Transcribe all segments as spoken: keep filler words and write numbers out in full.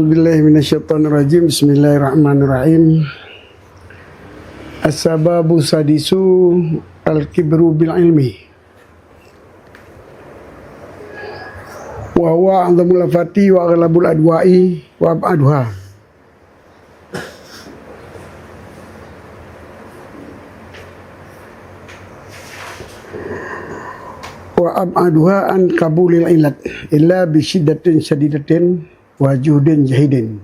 Billahi minasyaitonirrajim. Bismillahirrahmanirrahim. As-sababu sadisu al-kibru bil ilmi. Wa huwa a'zamul afati wa aghlabul adwa'i wa ab'aduha. Wa ab'aduha an qabulil illat illa bi syiddatin syadidatin wa juhdin jahidin.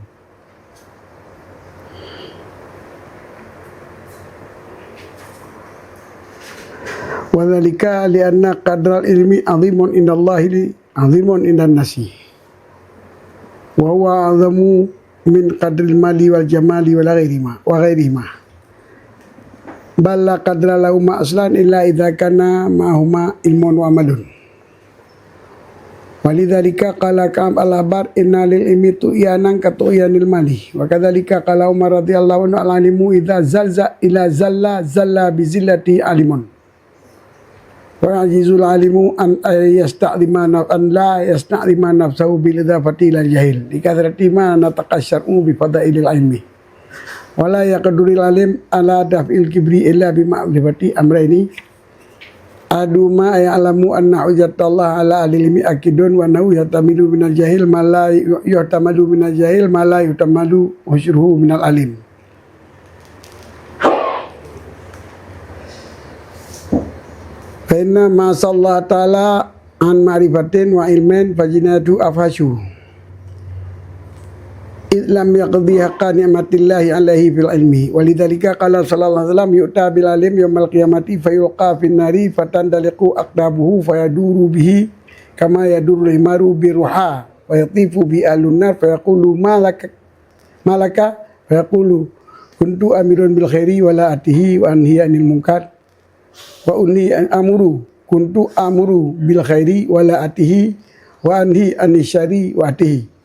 Wa dzalika li anna qadral ilmi 'azimun indallahi 'azimun indan nasi. Wa huwa a'zamu min qadril mali wal jamali wa ghairihima, wa ghairihima. Bal la qadra lahuma aslan illa idza kana ma'ahuma ilmun wa amalun. Walidzalika qala Ka'ab al-Ahbar, "Inna lil ilmi tughyanan ka tughyanil mali." Wa kadzalika qala Umar radhiyallahu anhu, "Al-alimu idza zalza, ila zalla, zalla bi zillati alimun." Wa ya'jizul alimu an yasta'zima naf-, an la yasta'zima nafsahu bil idafati ilal jahil, li kathrati ma nataqa syar'u bi fadailil ilmi. Wa la yaqdurul alim ala daf'il kibri illa bi ma'rifati amraini. Adu ma ya'lamu anna hujjatallah ala ahli ilmi akidun wa annahu yahtamilu minal jahil ma la yu-, yuhtamalu minal jahil ma la yuhtamalu husruhu minal alim. Fa inna ma sallallahu ta'ala an ma'rifatin wa ilmin fa jinayatu afhasyu. Id lam yaqdi haqqa ni'matillahi alaihi fil ilmi. Walidzalika qala sallallahu alaihi wasallam, "Yu'ta bil alim yaumal qiyamati fayulqa fin nari fatandaliqu aqdabuhu fayaduru bihi kama yadurul himaru bi ruha, fayatifu bi ahlun nar fayaqulu ma laka, ma laka?" Fayaqulu, "Kuntu amirun bil khairi wa la atihi wa anhi anil munkar." Wa inni amuru, kuntu amuru bil khairi wa la atihi, wa anhi anis syarri wa atihi.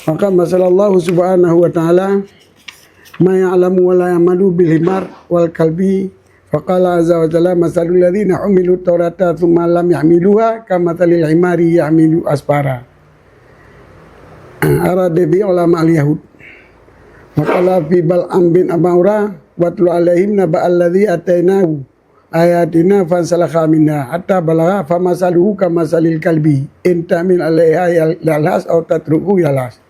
Maka masalallahu subhanahu wa ta'ala, ma ya'lamu wa la ya'malu bil himar wal kalbi. Faqala azza wa jalla, "Masalul ladzina humilu taurata tsumma lam yahmiluha kamatsalil himari yahmilu asfara." Arada bi ulama al-Yahud. Wa qala fi Bal'am bin Ba'ura, "Watlu alaihim naba alladzi atainahu ayatina fansalakha minha hatta balagha famasaluhu kamasalil kalbi in tahmil alaiha yal-, yalhas aw tatruku yalhas."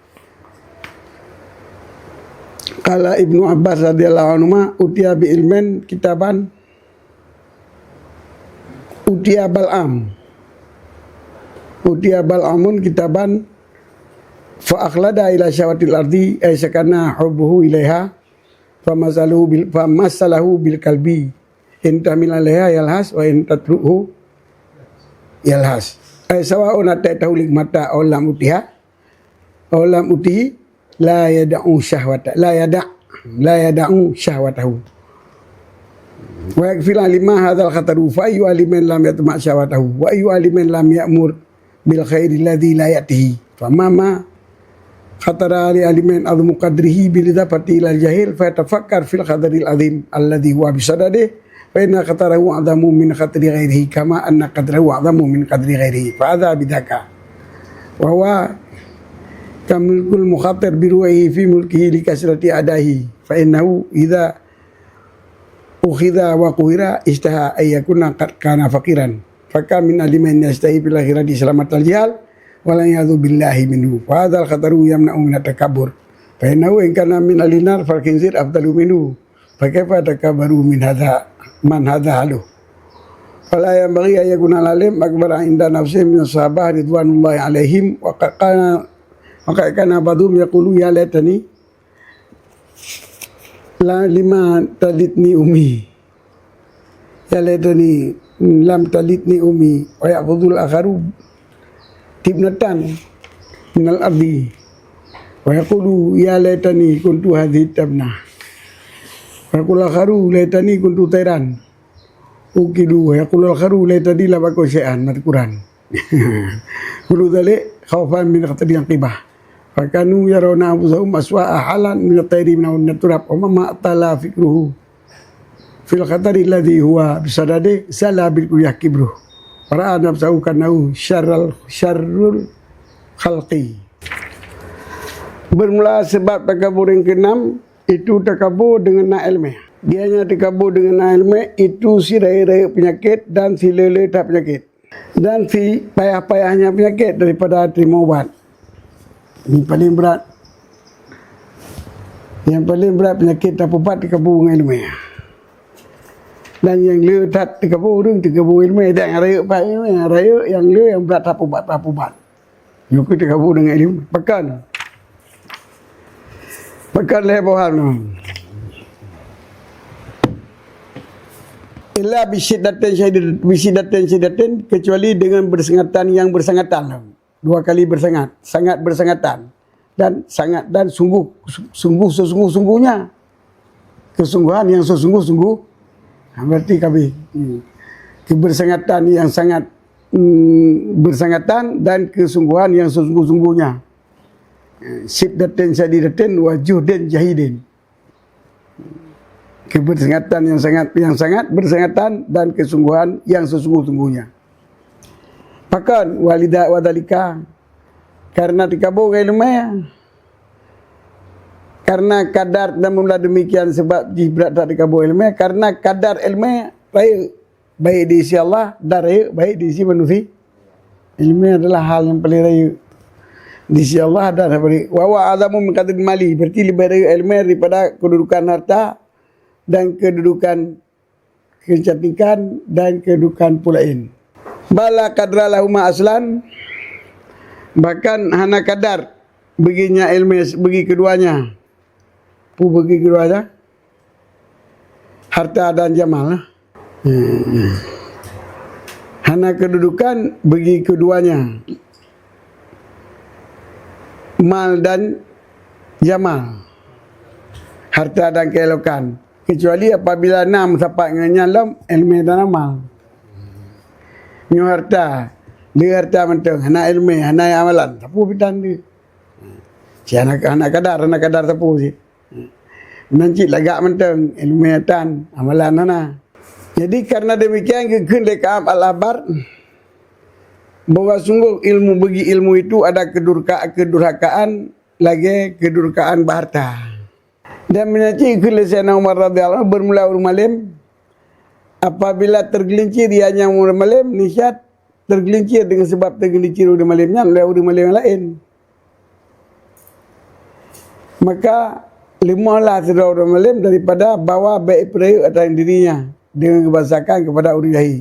Qala Ibnu Abbas radhiyallahu anhuma, "Utiya bi ilmin kitaban, utiya Bal'am, utiya Bal'amun kitaban, fa akhlada ila syahwatil ardi, ay sakana hubbuhu ilaiha, famasaluhu bil, famasalahu bil kalbi, in tahmil alaiha yalhas, wa in tatruhu yalhas." Ay sawa'un ataitahu nikmatan aw lam utiha, aw lam utihi, la yada'u syahwata, la yada', la yada'u syahwatahu. Wa yakfil alima hadzal khataru, fa ayyu alimin lam yatma' syahwatahu, wa ayyu alimin lam ya'mur bil khairi alladzi la ya'tihi. Fa ma ma khatara li alimin azmu qadrihi bil idafati ilal jahil, fa yatafakkar fil khataril azim alladzi huwa bisadadihi, fa inna khatarahu a'zamu min khatari ghairihi, kama anna qadrahu a'zamu min qadri ghairihi. Fa hadza bidzaka. Wa huwa kamilkul mukhatir bi ruhihi fi mulkihi li kasrati a'daihi. Fa innahu idza ukhidha wa quhira istaha ay yakuna qad kana faqiran. Fa kam min alimin yastahi fil akhirati salamatal jahal, wal iyadzu billahi minhu. Fa hadzal khataru yamna'u minat takabbur. Fa innahu in kana min ahli nar fal khinzir afdalu minhu. Fa kaifa takabbaru min hadza, man hadza haluh? Fala yanbaghi an yakuna al-alim akbara inda nafsihi min sahabah ridwanullahi alaihim, wa qad kana, wa qad kana ba'dhum yaqulu, "Ya laitani la, lima talitni ummi. Ya laitani lam talitni ummi." Wa ya'khudhul akharu tibnatan minal ardi. Wa yaqulu, "Ya laitani kuntu hadhihi tabna." Wa yaqulu akharu, "Laitani kuntu tairan." Ukidu, wa yaqulu akharu, "Laitani lam akun syai'an," madhkuran. Kullu dzalik khaufan min khataril aqibah. Fa kanu yarawna anfusahum aswa'a halan min at-tayri min turab, wa mahma tala fikruhu fil khatari alladzi huwa bisadadi, sala bil kuryah kibruh. Wa ra'a nafsahu kannahu syarral, syarrul khalqi. Bermula sebab takabur yang keenam, itu takabur dengan na ilmu. Dia yang takabur dengan na ilmu, itu si rayeuk-rayeuk penyakit dan si le-le that penyakit. Dan si payah-payahnya penyakit daripada terima ubat. Ini paling berat. Yang paling berat penyakit tapubat takabur dengan ilmu. Dan yang le that takabur ureuëng takabur ilmu. Dan yang rayeuk pat ilmu, yang rayeuk, yang le yang berat tapubat, tapubat. Nyoe keuh takabur dengan ilmu. Pakon? Pakon lé boh hal nyoe? Illa bisyiddatin syadid-, bisyiddatin syadidatin, kecuali dengan bersengatan yang bersengatan. Dua kali bersengat, sangat bersengatan. Dan sangat, dan sungguh, sungguh sesungguh-sungguhnya. Kesungguhan yang sesungguh-sungguh. Ha, berarti kami, hmm, kebersengatan yang sangat, hmm, bersengatan dan kesungguhan yang sesungguh-sungguhnya. Syiddatin syadidatin wa juhdin jahidin. Kebersengatan yang sangat, yang sangat bersengatan dan kesungguhan yang sesungguh-sungguhnya. Pakon walida wadalika, karena takabur ilmu. Karena kadar dan mula demikian sebab jih berat that takabur ilmu, karena kadar ilmu rayeuk baik di sisi Allah dan rayeuk baik di sisi manusia. Ilmu adalah hal yang paling rayeuk di sisi Allah dan paling, wa huwa a'zamu min qadril mali, berarti lebih rayeuk ilmu daripada kedudukan harta dan kedudukan kecantikan dan kedudukan peue laén. Bal la qadra lahuma aslan, bahkan hana kadar baginya ilmu, bagi keduanya. Peue bagi keduanya? Harta dan jamal. Hmm. Hana kedudukan bagi keduanya. Mal dan jamal. Harta dan keelokan. Kecuali apabila na meusapat ngon nyan lom, ilmu dan amal. Nyoe harta, le harta mantong, hana ilmu, hana amalan, sapeue pitan deuh. Si hana, hana kadar, hana kadar sapeue cit. Meunan cit lagak mantong, ilmu tan, amalan hana. Jadi, karena demikian, geukheun lé Ka'ab Al-Ahbar bahwa sungguh ilmu, bagi ilmu itu ada kedurka-, kedurhakaan lagée kedurkaan bak harta. Dan meunan cit kheun lé Saidina Umar radhiyallahu anhu, bermula ureuëng malém, apabila tergelincir ia nyang ureuëng malém, niscaya tergelincir dengan sebab tergelincir ureuëng malém nyan oleh ureuëng malém nyang laén. Maka, leumohlah sidroe ureuëng malém daripada bahwa bék peurayeuk atas dirinya dengan geubasakan kepada ureuëng jahé.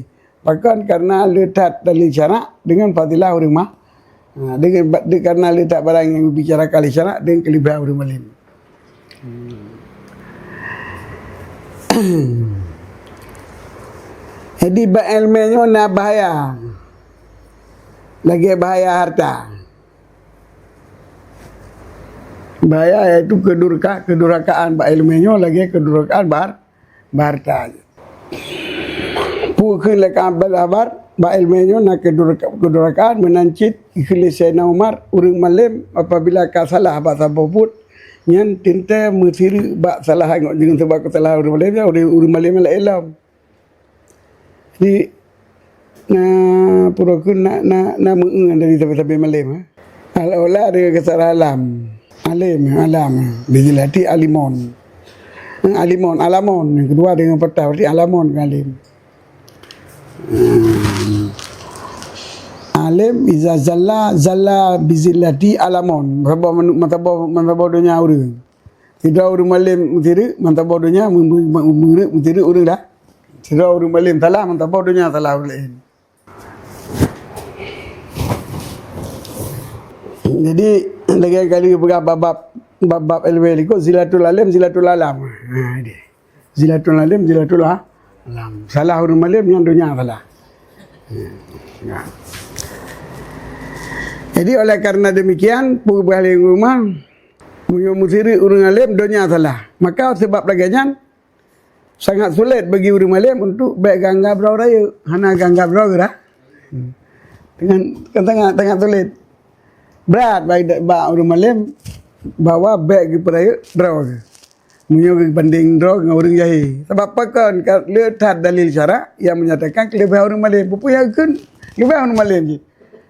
Pakon? Karena le that dalil syarak dengan fadilah ureuëng ma-, ha, dengan ba-, de-, karena le that barang nyang geubicarakan lé syarak dengan keuleubehan ureuëng malém. Jadi, bak ilmu nyoe na bahaya. Lagée bahaya harta. Bahaya yaitu kedurka-, kedurhakaan bak ilmu nyoe lagée kedurhakaan bar-, bak harta. Peue kheun lé Ka'ab Al-Ahbar, bak ilmu nyoe na kedur-, kedurhakaan meunan cit kheun lé Saidina Umar, ureuëng malém apabila ka salah bak saboh buet, nyan teuntée meusireuk bak salah anggota jeuet sabab keusalahan ureuëng malém nyan, ureuëng, ureuëng malém nyang laén lom. Jadi, na pura kheun na, na, na meu-eu dari sabe-sabe malém, eh. Al-ula dengan kasrah lam. Alim, alam. Bizillati alimon. Eh, alimon, alamon. Yang kedua dengan fathah, berarti alamon kan alim. Hmm. Alim, iza zalla, zalla bizillati alamon. Meusaboh manu-, meusaboh, meusaboh donya ureuëng. Sidroe ureuëng malém meusireuk, meusaboh donya, meusireuk, meusireuk ureuëng dah. Sidroe ureuëng malém salah, meusaboh donya salah ureuëng laén. Jadi, lagée kali peugah bab-bab, bab-bab ilmu likot, zillatul alim, zillatul alam. Ha, dia. Zillatul alim, zillatul a-, alam. Salah ureuëng malém, nyan donya salah. Ha. Jadi, oleh karena demikian, peugah lé ureuëng malém, meunyoe meusireuk ureuëng alim, donya salah. Maka, sebab lagée nyan, sangat sulet bagi ureuëng malém untuk bék geuanggab droe rayeuk, hana geuanggab droe geurah. Dengan, kan sangat, sangat sulet. Brat bagi bak ureuëng malém bahwa bék geupeurayeuk droe. Meunyoe geubandeng droe ngon ureuëng jahé. Sabab pakon ka le that dalil syarak yang menyatakan keuleubehan ureuëng malém. Peue nyang kheun leubeh ureuëng malém jih.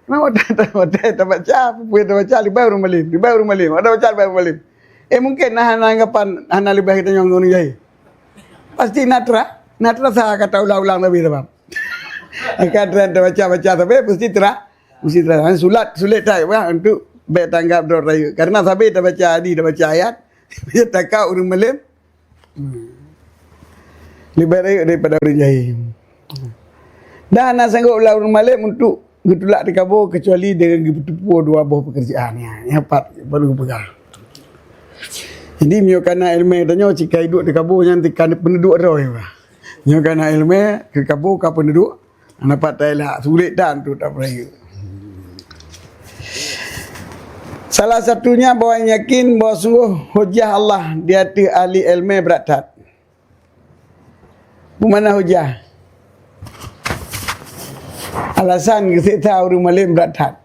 Kenapa ta-, ta-, ta-, tabaca, peue tabaca, leubeh ureueng malem, leubeh ureueng malem. Ada baca leubeh ureueng malem. Eh, mungkin na hana anggapan, hana leubeh geutanyoe ngon ureueng jahé. Pasti na tra-, na terasa ka taulang-ulang sabe sabab. Ka tra-, tabaca-baca sabe, pasti tra-, mesti terasa. Sulat, sulit that, bah, untuk bèk tanggap droe rayeuk. Karena sabe tabaca hadis, tabaca ayat, takot ureueng malem, Hmm. Leubeh rayeuk daripada ureueng jahé. Dan hana sanggob lah ureueng malem untuk geutulak teuh kamoe kecuali deungon geupeuteupeue dua boh peukeurjaan. Nyan, nyan pat baru geupeugah. Jadi, meunyoe kana ileumèe tanyoe, cit ka iduek teuh kamoe nyan teuka peuneuduk droe, bah. Meunyoe kana ileumèe, keu kamoe ka peuneuduk, Hana pat tailak, sulet that untuk tapeurayeuk. Salah satunya bahwa yakin bahwa sungguh hujah Allah di ateueh ahli ileumèe brat that. Peue makna hujah? Alasan geuseksa ureueng malem brat that.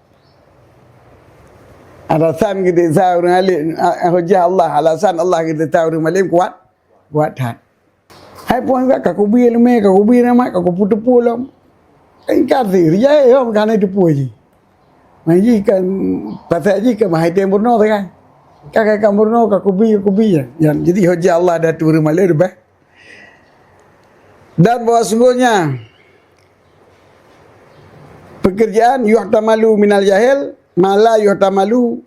Alasan geuseksa ureueng alim, a-, hujah Allah, alasan Allah geuseksa ureueng malem kuat, kuat that. Hai puan ka, ka kubi leumèe, ka kubi rahmat, ka kupeuteupeue lom. Ingkar sih, rijai lom ka hana teupeu jih. Mah jih kan, pasal jih kan mahai teuh meurunoe sagai. Ka, ka, ka meurunoe, ka kubi, ka kubi. Ya, jadi hujah Allah di ateueh ureueng malem leubeh. Dan bahwa sungguhnya pekerjaan yuhtamalu minal jahil ma la yuhtamalu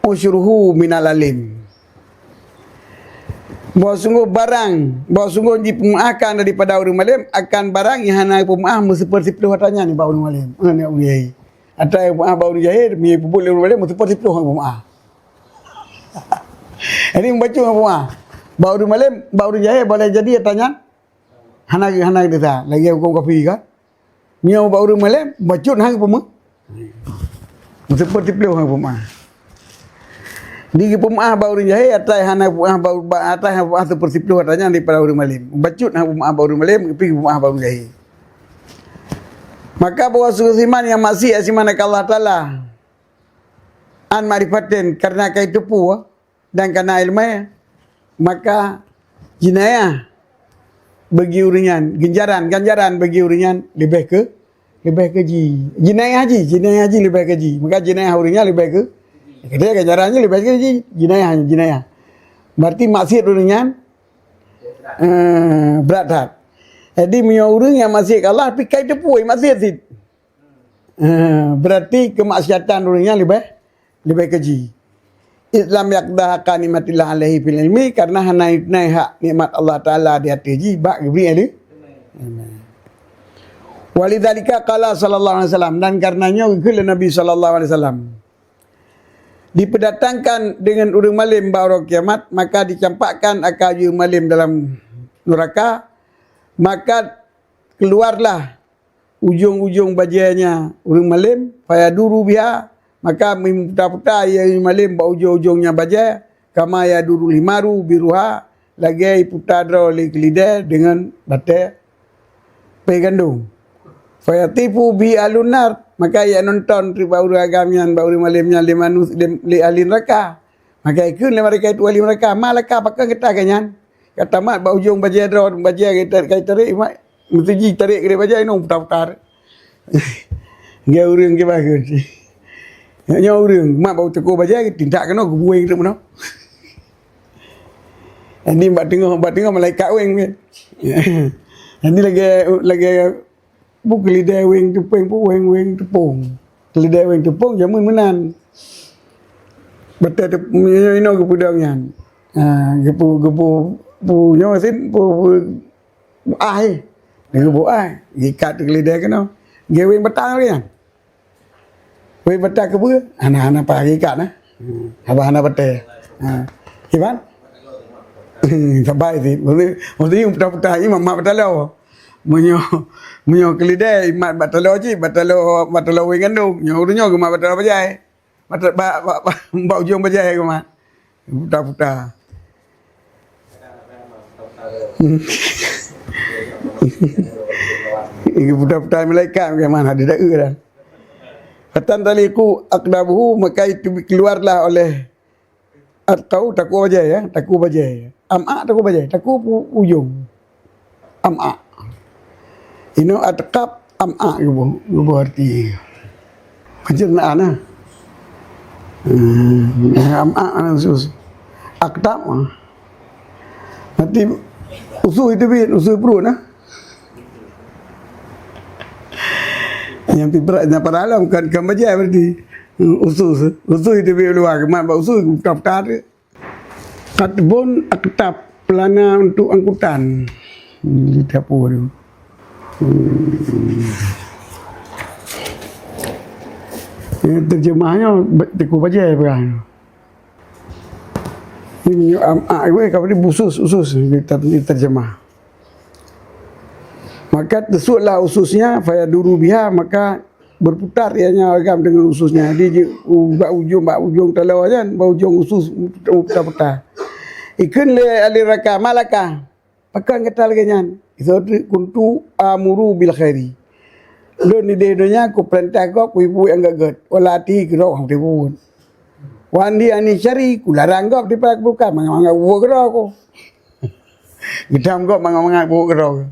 usyruhu minal alim. Bahwa sungguh barang, bahwa sungguh jipeumeu'ahkan daripada ureueng malem akan barang nyang hana peumeu'ah meuseupeursiplôh atra nyan bak ureueng malem. Hana ureueng jahé. Atra nyang peumeu'ah bak ureueng jahé, meunyoe peubuet lé ureueng malem meuseupeursiplôh hana peumeu'ah. Jadi, mubacut hana peumeu'ah. Bak ureueng malem, bak ureueng jahé boleh jadi atra nyan hana, hana desya. Lagèe hukôm kafi kan? Nyoe bak ureueng malem, bacut hana geupeume-, seupeusiplôh hana geupeumeunah. Di geupeumeunah bak ureueng jahé, atra hana peumeunah bak, bak, atra hana peumeunah seupeusiplôh atra nyan daripada ureueng malem. Bacut hana peumeunah bak ureueng malem, tapi geupeumeunah bak ureueng jahé. Maka bahwa sungguh siman nyang maksiat siman akan Allah Taala, an ma'rifatin, karena ka jiteupeue, dan kana ileumèe, maka jinayah bagi ureueng nyan, ganjaran, ganjaran bagi ureueng nyan leubeh keu, leubeh keu jih. Jinayah jih, jinayah jih leubeh keu jih. Maka jinayah ureueng nyan leubeh keu, keu jih, ganjaran jih leubeh keu jih. Jinayah, jinayah. Berarti maksiat ureueng nyan, eh, brat that. Jadi, meunyoe ureueng nyang maksiat keu Allah, tapi ka jiteupeue maksiat cit. Eh, berarti kemaksiatan ureueng nyan leubeh, leubeh keu jih. Id lam yaqda haqqa ni'matillah alaihi fil ilmi, karena hana tunai hak nikmat Allah Taala di ateueh jih bak geubri ilmu. Walidzalika qala sallallahu alaihi wasallam, dan karena nyoe geukheun lé Nabi sallallahu alaihi wasallam, dipeudatangkan deungon ureueng malem bak uroe kiamat, maka dicampakkan atra ureueng malem dalam nuraka, maka keluarlah ujong-ujong bajèe nyan ureueng malem, fayaduru biha, maka meuputa-puta ia ureueng malem bak ujong-ujong nyan bajèe, kama yadurul himaru biruha, lagèe iputa droe lé keulidèe deungon batèe péng gandong. Fayatifu bihi ahlun nar, maka ia nonton bak ureueng agam nyan, bak ureueng malem nyan lé manus-, lé, lé ahli neuraka. Maka ikheun lé malaikat ahli neuraka, "Ma laka, pakon gata lagèe nyan? Gata mat bak ujong bajèe droe, bajèe ka jita-, ka jitarek, mat, meutuji tarek keudéh bajèe inong putar-putar." Geu ureueng kiban kheun. Nyoe ureueng mat bak teuko bajèe, tintak keunoe geubueng teuk meunoe. Jadi bak teungoh, bak teungoh malaikat weng kan. Jadi lagèe, lagèe Bu keulidèe weng teupông, bu weng-weng teupông. Keulidèe weng teupông jameun meunan. Batèe teup-, inoe, inoe geupeudong nyan. Ha, geupeu-, geupeu-, pu nyoe sit, pu, pu, bu ah, eh. Geupeu ah, geuikat keulidèe keunoe. Geu weng batang lagèe nyan. Weh, batèe keubeue? Hana, hana payah ikat, nah. Hmm, haba hana batèe. Ha. Iban? Sabai sit. Maksudnya, maksudnya puta-puta, imat mat bataloe. Meunyoe, meunyoe keulidèe, imat bataloe cit, bataloe, bataloe weng gandong. Nyoe ureueng nyoe geumat bataloe bajèe. Bata-, ba, ba, ba, bak ujong bajèe geumat. Puta-puta. Puta-puta malaikat bagaimana? Ada dak dah. Fatantaliqu aqdabuhu, maka itu keluarlah oleh atau takue bajèe, ya, takue bajèe. Am'a takue bajèe, takue pu-, ujong. Am'a. Inoe atqab, Am'a geuboh, geuboh arti. Pencernaan, ah. Hmm, am'a, ah, usus. Aktab, ah. Berarti usus itu bin, usus perut, ah. Nyang pi pra-, nyang pada alam kan, kan bajai berarti. Hmm, usus. Usus itu bin luar, kemat bak usus, bukan pekat. Katbun aktab, pelana untuk angkutan. Di dapur tu. Hmm. Ini terjemahnya be-, Teungku Bajai pegang. Ini, am-, ah, weh, kau ni busus, usus, kita, kita terjemah. Maka teusutlah ususnya, fayaduru biha, maka berputar ianya agam dengan ususnya. Jadi, ji-, u-, bak ujong, bak ujong taloe nyan, bak ujong usus, putar-putar. Ikheun lé ahli neraka, "Ma laka?" Pakon gata lagée nyan? Geujaweueb, "Kuntu amuru bil khairi." Lôn di donya kupeurintah gob keu buet nyang gét-gét, wala ati keudroe han kuteupeubuet. Wa anhi ani syarri, kularang gob daripada keburukan, mangat-mangat buet keudroe ku. Geudam gob mangat-mangat buet keudroe.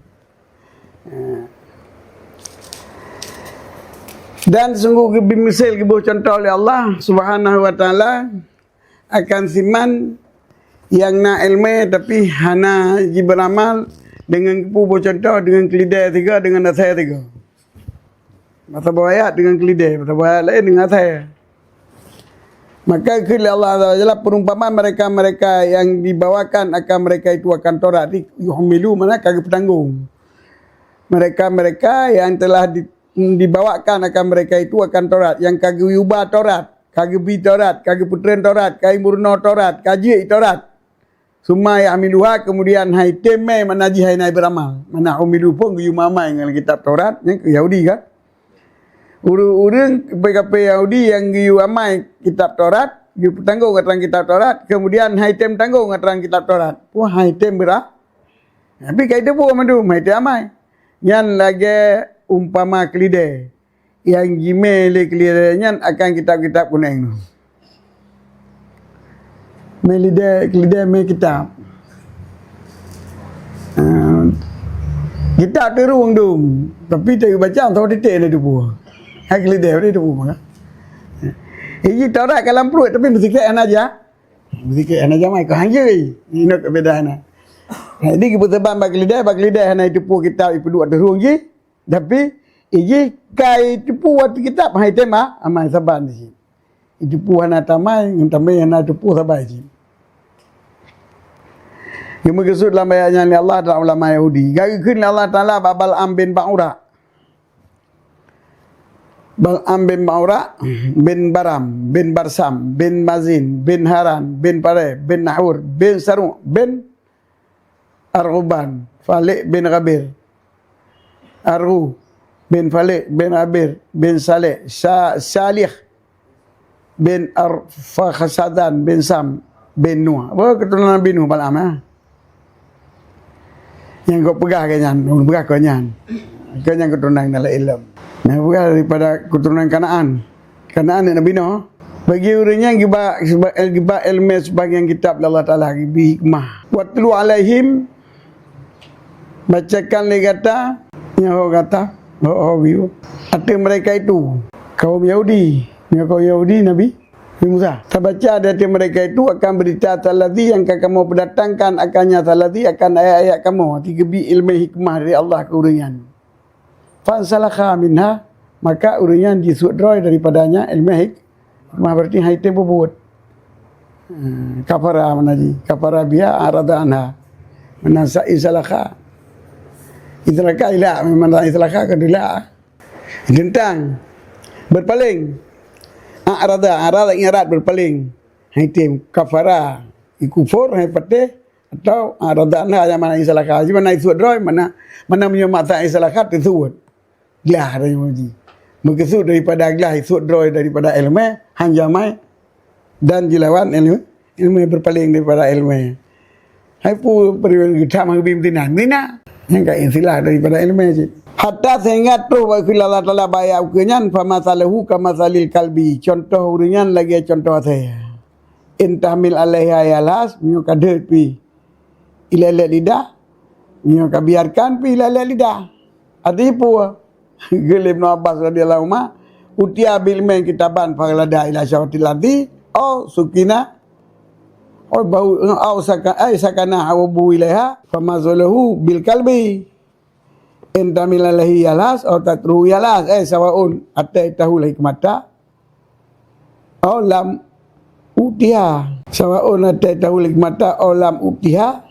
Dan sungguh geubi miseue geuboh cuntoh lé Allah Subhanahu wa Taala akan siman nyang na iéleumé tapi hana jibeuramal, deungon geuboh cuntoh deungon keulidée sigoe, deungon asée sigoe. Masa bak ayat deungon keulidée, masa bak ayat laén deungon asée. Maka kheun lé Allah Azza wa Jalla, perumpamaan mereka-mereka yang dibawakan akan mereka itu akan Taurat, yuhmilu, makna ka geupeutanggong. Mereka-mereka yang telah di-, dibawakan akan mereka itu akan Taurat, yang ka geuyuba Taurat, ka geubi Taurat, ka geupeutreun Taurat, ka imeurunoe Taurat, ka jeuet Taurat. Summa yahmiluha, kemudian han item mé, makna jih hana beuramal. Makna umilu phon geuyue meuamai ngon kitab Taurat, nyan keu Yahudi kan. Ureuëng-ureuëng kafé-kafé Yahudi nyang geuyue amai kitab Taurat, geupeutanggong atra kitab Taurat, kemudian han item tanggong atra kitab Taurat. Peue han item beura-, tapi ka iteupeue mandum, han item amai. Nyan lagée umpama keulidée. Nyang jimé lé keulidée nyan akan kitab-kitab kunéng nyoe. Mé lidée, keulidée mé kitab. Ah, kitab teurueng dum, tapi teubaca saboh titek lé teupeue. Hai keulidée lé teupeue maka. Iji Taurat ka lam pruet tapi meusikrek hana ja. Meusikrek hana jamai keu hanjeuet. Inok beda hana. Jadi geupeusaban bak keulidée, bak keulidée hana iteupeue kitab ipeuduek teurueng jih. Tapi iji ka iteupeue watée kitab hai tema amai saban di sini. Iteupeue hana tamai, ngon tamai hana teupeue saban di sini. Nyang meukeusut lam ayat nyan lé Allah dan ulama Yahudi. Geukheun lé Allah Taala bak Bal'am bin Ba'ura. Bal'am bin Ba'ura bin Baram bin Barsam bin Mazin bin Haran bin Pareh bin Nahur bin Saru' bin Arghuban, Falik bin Ghabir, Arghu bin Falik bin Ghabir bin Saleh, Sa-, Salih bin Arfakhsadan bin Sam bin Nuh. Apa keturunan Nabi Nuh Bal'am, ya? Nyang kau peugah ke nyan, peugah kau nyan. Kau nyang keturunan dalam ilmu. Nyang peugah daripada keturunan Kanaan. Kanaan ni Nabi Nuh. Bagi ureuëng nyang geuba, geuba iéleumé sebagian kitab lé Allah Taala, geubi hikmah. Watlu alaihim, bacakan lé gata, nyoe ho gata, ho, ho geuh. Ateueh mereka itu, kaum Yahudi, nyoe kaum Yahudi Nabi, Nabi Musa. Tabaca di ateueh mereka itu akan berita Alladzi yang ka kamoe peudatangkan akannya Alladzi akan ayat-ayat kamoe, arti geubi iéleumé hikmah dari Allah keu ureuëng nyan. Fansalakha minha, maka ureuëng nyan jisuet droe daripadanya, iéleumé hik-, hikmah berarti han item peubuet. Hmm, kafara makna jih, kafara biha, a'rada anha. Makna sa-, insalakha. Insalakha ila, makna insalakha kan ila. Teuntang, berpaling. A'rada, a'rada ingat berpaling. Han item kafara, ikufur, han ipatéh, Atau, ah, a'rada anha nyang makna insalakha. Jadi makna isuet droe, makna, makna meunyoe makna insalakha teusuet. Glah dari uji. Meukeusut daripada glah isuet droe daripada iéleumé, han jamai dan jilawan iéleumé, iéleumé berpaling daripada iéleumé. Hai peue peureulee geutam han geubi meutina. Meutina. Nyang ka istilah daripada iéleumé cit. Hatta sehingga troh bak kheun Allah Taala bak ayat ukeue nyan, "Famasaluhu kamasalil kalbi." Contoh ureuëng nyan lagée contoh asée. In tahmil alaiha yalhas, meunyoe ka deuet pih ilèe-lèe lidah, meunyoe ka biarkan pih ilèe-lèe lidah. Arti peue? Geulém Ibnu Abbas radhiyallahu anhu, "Utiya bil ilmi kitaban faghalada ila syahwatil ardi, au sukina, au bau, au saka-, ai sakana au bu ilaiha, famazalahu bil kalbi. In tamila lahi yalas, au tatruhu yalas, ai sawaun ataitahu hikmata, au lam utiha. Sawaun ataitahu hikmata, au lam utiha,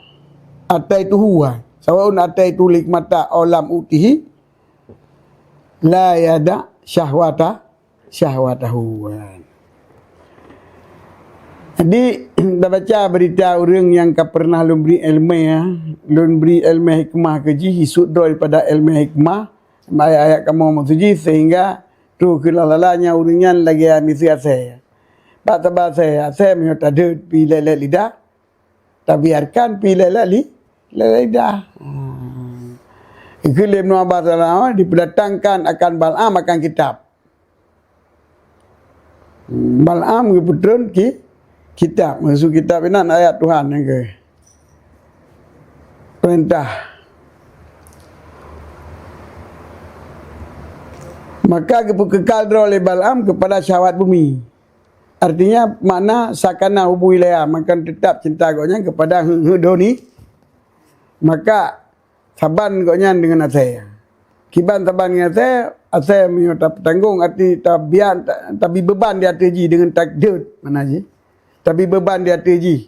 ataituhu. Sawaun ataituhu hikmata, au lam utihi, la yada syahwata, syahwatahu." Jadi, tabaca berita ureuëng nyang ka pernah lôn bri ilmu, ya. Lôn bri ilmu hikmah keu jih, isut droe daripada ilmu hikmah, ayat-ayat kamoe maksud jih, sehingga troh keu lala nyan ureuëng nyan lagée miseue asée. Bak saban asée, asée meunyoe tadeuet pi lét-lét lidah, tabiarkan pi lét-lét li-, lét-lét lidah. Hmm. Ikeu lé Ibnu Abbas, dipeudatangkan akan Bal'am akan kitab. Bal'am geupeutreun ki-, kitab. Maksud kitab inan ayat Tuhan nyang keu peurintah. Maka geupeukekal droe lé Bal'am keupada syahwat bumi. Artinya, makna sakana hubu ilaiha, maka teutab cinta gobnyan keupada he-, he-, doni. Maka saban gobnyan deungon asée. Kiban saban ngon asée, asée meunyoe tapeutanggong, arti tabian, ta-, tabi beuban di ateueh jih deungon tadeuet, makna jih. Tabi beuban di ateueh jih,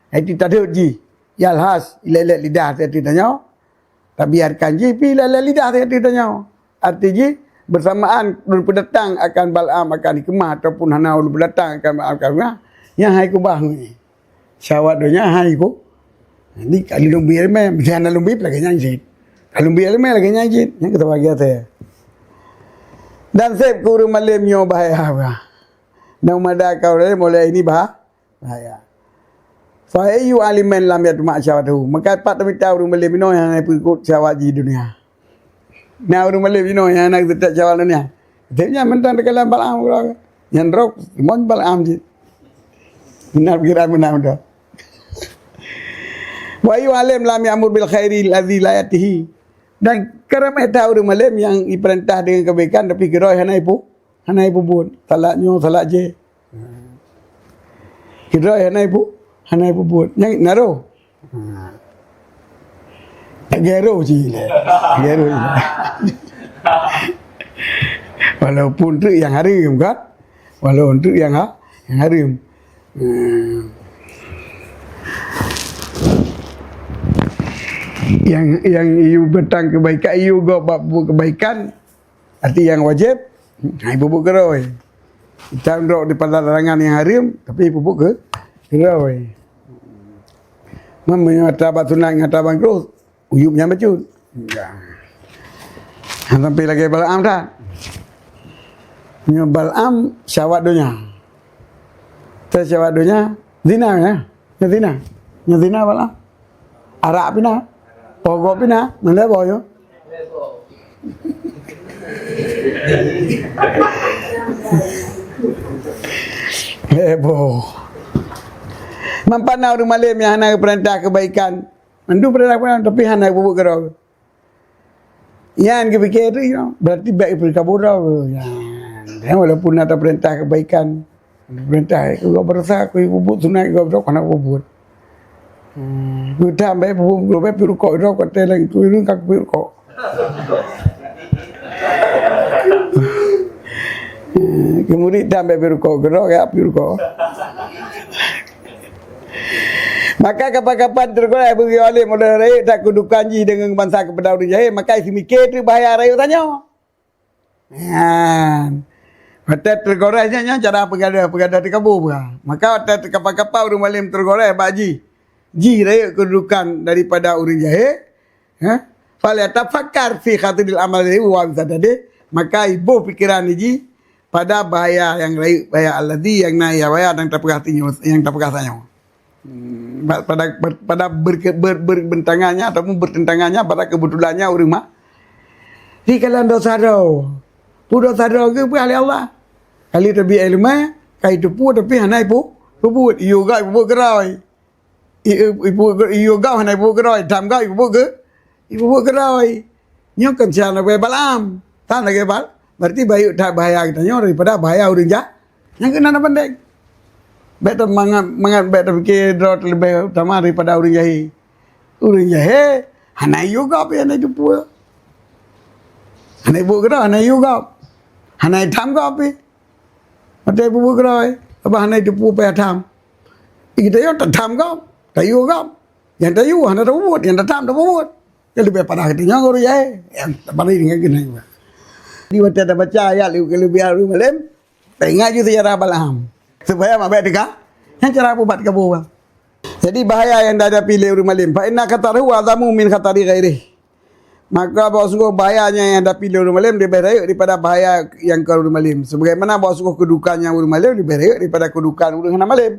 arti tadeuet jih. Yalhas, ilét-lét lidah ateueh tanyoe. Tabiarkan jih pi lét-lét lidah ateueh tanyoe. Arti jih, bersamaan ulôn peudatang akan Bal'am akan hikmah ataupun hana ulôn peudatang akan Bal'am akan hikmah, nyan hai kubah ngon jih. Syahwat donya hai ku. Jadi, ka lôn bri ilmu, bisa hana lôn bri lagée nyan cit. Ka lôn bri ilmu lagée nyan cit. Nyan kata bagi asée. Dan seb keu ureuëng malém nyoe bahaya. Dan mada ka ureuëng malém mulai ini bah-, bahaya. Fa ayyu alimin lam yatma syahwatahu. Maka pat tamita ureuëng malém inoe nyang hana peuikot syahwat jih dunia. Na ureuëng malém inoe nyang hana teutab syahwat dunia. Dia nyan mantong teukalam Bal'am uroe. Nyan rok, mon Bal'am jih. Beuna pikiran beuna dah. Wa ayyu alim lam ya'mur bil khairi alladzi la ya'tihi. Dan karam éta ureuëng malém nyang ipeurintah deungon keubaikan, tapi keudroe hana ipu-, hana ipeubuet. Salak nyoe, salak jih. Keudroe hana ipu-, hana ipeubuet. Nyan na roh. Gero cit lé. Gero cit lé. Walaupun treuk nyang hareuem kan? Walaupun treuk nyang ha-, nyang hareuem. Hmm. Nyang, nyang yue beutang keubaikan, yue gob bak buet keubaikan, arti nyang wajéb, hai peubuet keudroe. Tan droe daripada larangan nyang hareuem, tapi peubuet keu-, keudroe. Meunyoe ata bak sunat ngon ata bak makruh, uyueb nyan bacut. Ya. Hana sampai lagée Bal'am that. Nyoe Bal'am syahwat donya. Teu syahwat donya, zina ya. Nyoe zina. Nyoe zina Bal'am. Arak pih na. Pogok pih na. Meulebok nyoe. Lebo. Manfaat na ureuëng malém nyang hana geupeurintah keubaikan. Mandum peurintah keubaikan, tapi hana geubuet keudroe. Nyan geupike tu, berarti bèk geupeukabur droe. Nyan. Dan walaupun na tapeurintah keubaikan, peurintah, "Kau beurasa, kau bubuet sunat, kau droe hana bubuet." Hmm, geutam bèk bubuet, bèk peuet rukok droe, kata lagi tu, "Ini kan peuet rukok." Hmm, kemudian tam bèk peuet rukok, droe ya peuet rukok. Maka kapan-kapan teugoréh bagi alim oleh rakyat tak kedudukan jih dengan bansa kepada ureuëng jahil, maka isi mikir tu bahaya rakyat tanyoe. Nyan. Watèe teugoréh nyan, nyan cara peugadoh, peugadoh teukabu peue. Maka watèe teukapan-kapan ureuëng malém teugoréh bak jih, jih rayeuk keududukan daripada ureuëng jahé, ha? Falyatafakkar fi khatiril amal wa mafsadatihi, maka iboh pikeran jih pada bahaya nyang rayeuk, bahaya alladzi nyang na, ya bahaya nyang tapeugah tanyoe, nyang tapeugah tanyoe. Hmm, ba-, pada, pada berke-, ber-, berbentangannya ataupun bertentangannya pada kebetulannya ureuëng ma-, di kalan dosa droe. Pu dosa droe geupeugah lé Allah. Kali tabi ileumèe, ka iteupeue tapi hana ipu-, peubuet. Iyue gak ipubuet keudroe. I-, i-, ipubuet ke-, iyue gak hana ipubuet keudroe. Dam gak ipubuet ke-, ipubuet keudroe. Nyoe kan cara Nabi Balaam. Kan lagèe bal, berarti bayeuk that bahaya geutanyoe daripada bahaya ureueng jahat. Nyang keunan na bandeng. Bèk tamangat, mangat bèk tapike droe leubeh utama daripada ureueng jahé. Ureueng jahé hana yue gob, hana jiteupeue. Hana ibuet keudroe, hana yue gob. Hana itam gob pih. Watèe ibuet keudroe, abah hana jiteupeue payah tam. Geutanyoe tatam gob, tayue gob. Nyang tayue hana tapubuet, nyang tatam tapubuet. Nyan leubeh parah geutanyoe ngon ureueng jahé. Nyang tapaléng ngon keunan juga. Di watèe tabaca ayat lé-, keulebihan ureueng malém, taingat ju seujarah Balaam. Supaya mak bèk teuka, nyan cara peubat kabu. Jadi bahaya nyang dihadapi lé ureueng malém, fa inna khatarahu a'zamu min khatari ghairih. Maka bahwa sungguh bahaya nyang dihadapi lé ureueng malém leubeh rayeuk daripada bahaya nyang kon ureueng malém. Sebagaimana bahwa sungguh kedudukan nyang ureueng malém leubeh rayeuk daripada kedudukan ureueng hana malém.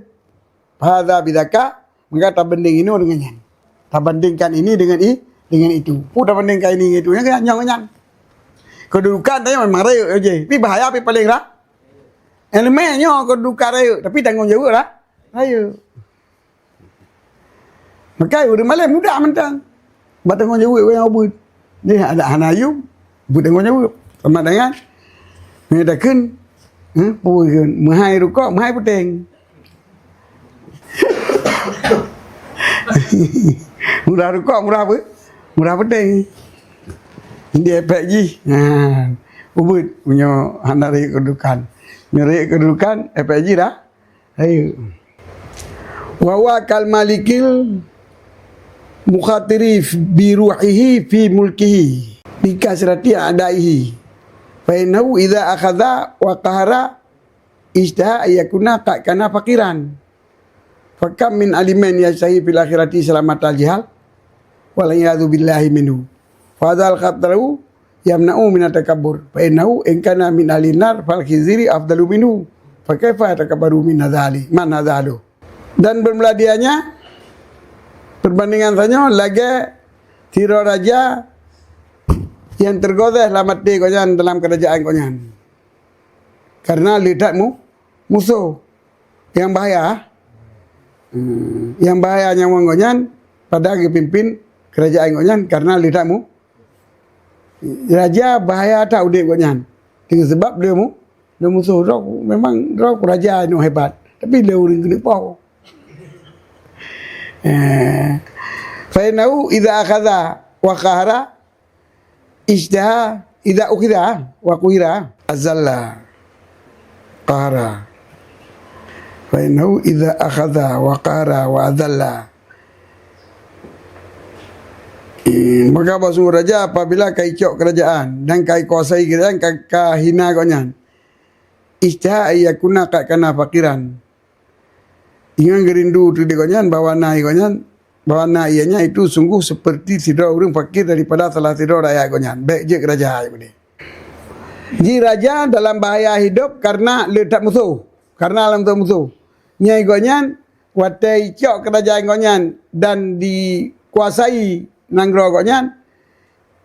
Fahadza bidzaka, maka tabanding inoe deungon nyan. Tabandingkan ini dengan i-, dengan itu. Peue tabandingkan ini dengan itu? Nyang nyoe nyan. Kedudukan tanyoe memang rayeuk je. Tapi bahaya pih paleng ra-, ileumèe nyoe kedudukan rayeuk, tapi tanggong jaweueb ra-, rayeuk. Maka ureueng malém mudah mantong. Bak tanggong jaweueb ureueng nyang ubeut. Dia ada hana yum, beutanggong jaweueb. Sama dengan, eh, takheun, eh, peue kheun, meuhai rukok, meuhai peuteng. Murah rukok, murah apa? Murah peuteng. Di efek jih. Ha. Ubeut, meunyoe hana rayeuk kedudukan. Meunyoe rayeuk kedudukan, efek jih dah. Ayo. Wa huwa kal malikil mukhatiri bi ruhihi fi mulkihi bi kasrati a'daihi. Fa innahu idza akhadha wa qahara ijtaha ayyakuna qad kana faqiran. Fa kam min alimin yashtahi fil akhirati salamatal jihal. Wal iyadzu billahi minhu. Fa hadzal khatrahu yamna'u minat takabbur. Fa innahu in kana min ahli nar fal khizri afdalu minhu. Fa kaifa yatakabbaru min hadzali, man hadzalu. Dan bermula dianya, perbandingan tanyoe lagèe sidroe raja nyang teugozeh lam até gobnyan dalam keurajeuen gobnyan. Karena le that mu-, musoh. Nyang bahaya, hmm, nyang bahaya nyawöng gobnyan pada geupimpin keurajeuen gobnyan karena le that mu-, raja bahaya that udép gobnyan. Deungon sabab le mu-, le musoh. Droe memang droe raja nyang hebat, tapi le ureueng keuneuk po. Eh, fa innahu idza akhadha wa qahara ijtaha, idza ukhidha wa quhira azalla qahara. Fa innahu idza akhadha wa qahara wa azalla. Eh, maka bahwa sungguh raja apabila ka icok keurajeuen dan ka ikuasai keurajeuen, ka, ka hina gobnyan. Ijtaha ayyakuna qad kana faqiran. Ingat geurindu teuh di gobnyan bahwa na gobnyan, bahwa na ianya itu sungguh seperti sidroe ureueng fakir daripada salah sidroe rakyat gobnyan. Bèk jeuet keu raja, ayah geude. Ji raja dalam bahaya hidup karena le that musoh, karena lam that musoh. Nyai gobnyan watèe icok keurajeuen gobnyan dan dikuasai nanggroe gobnyan,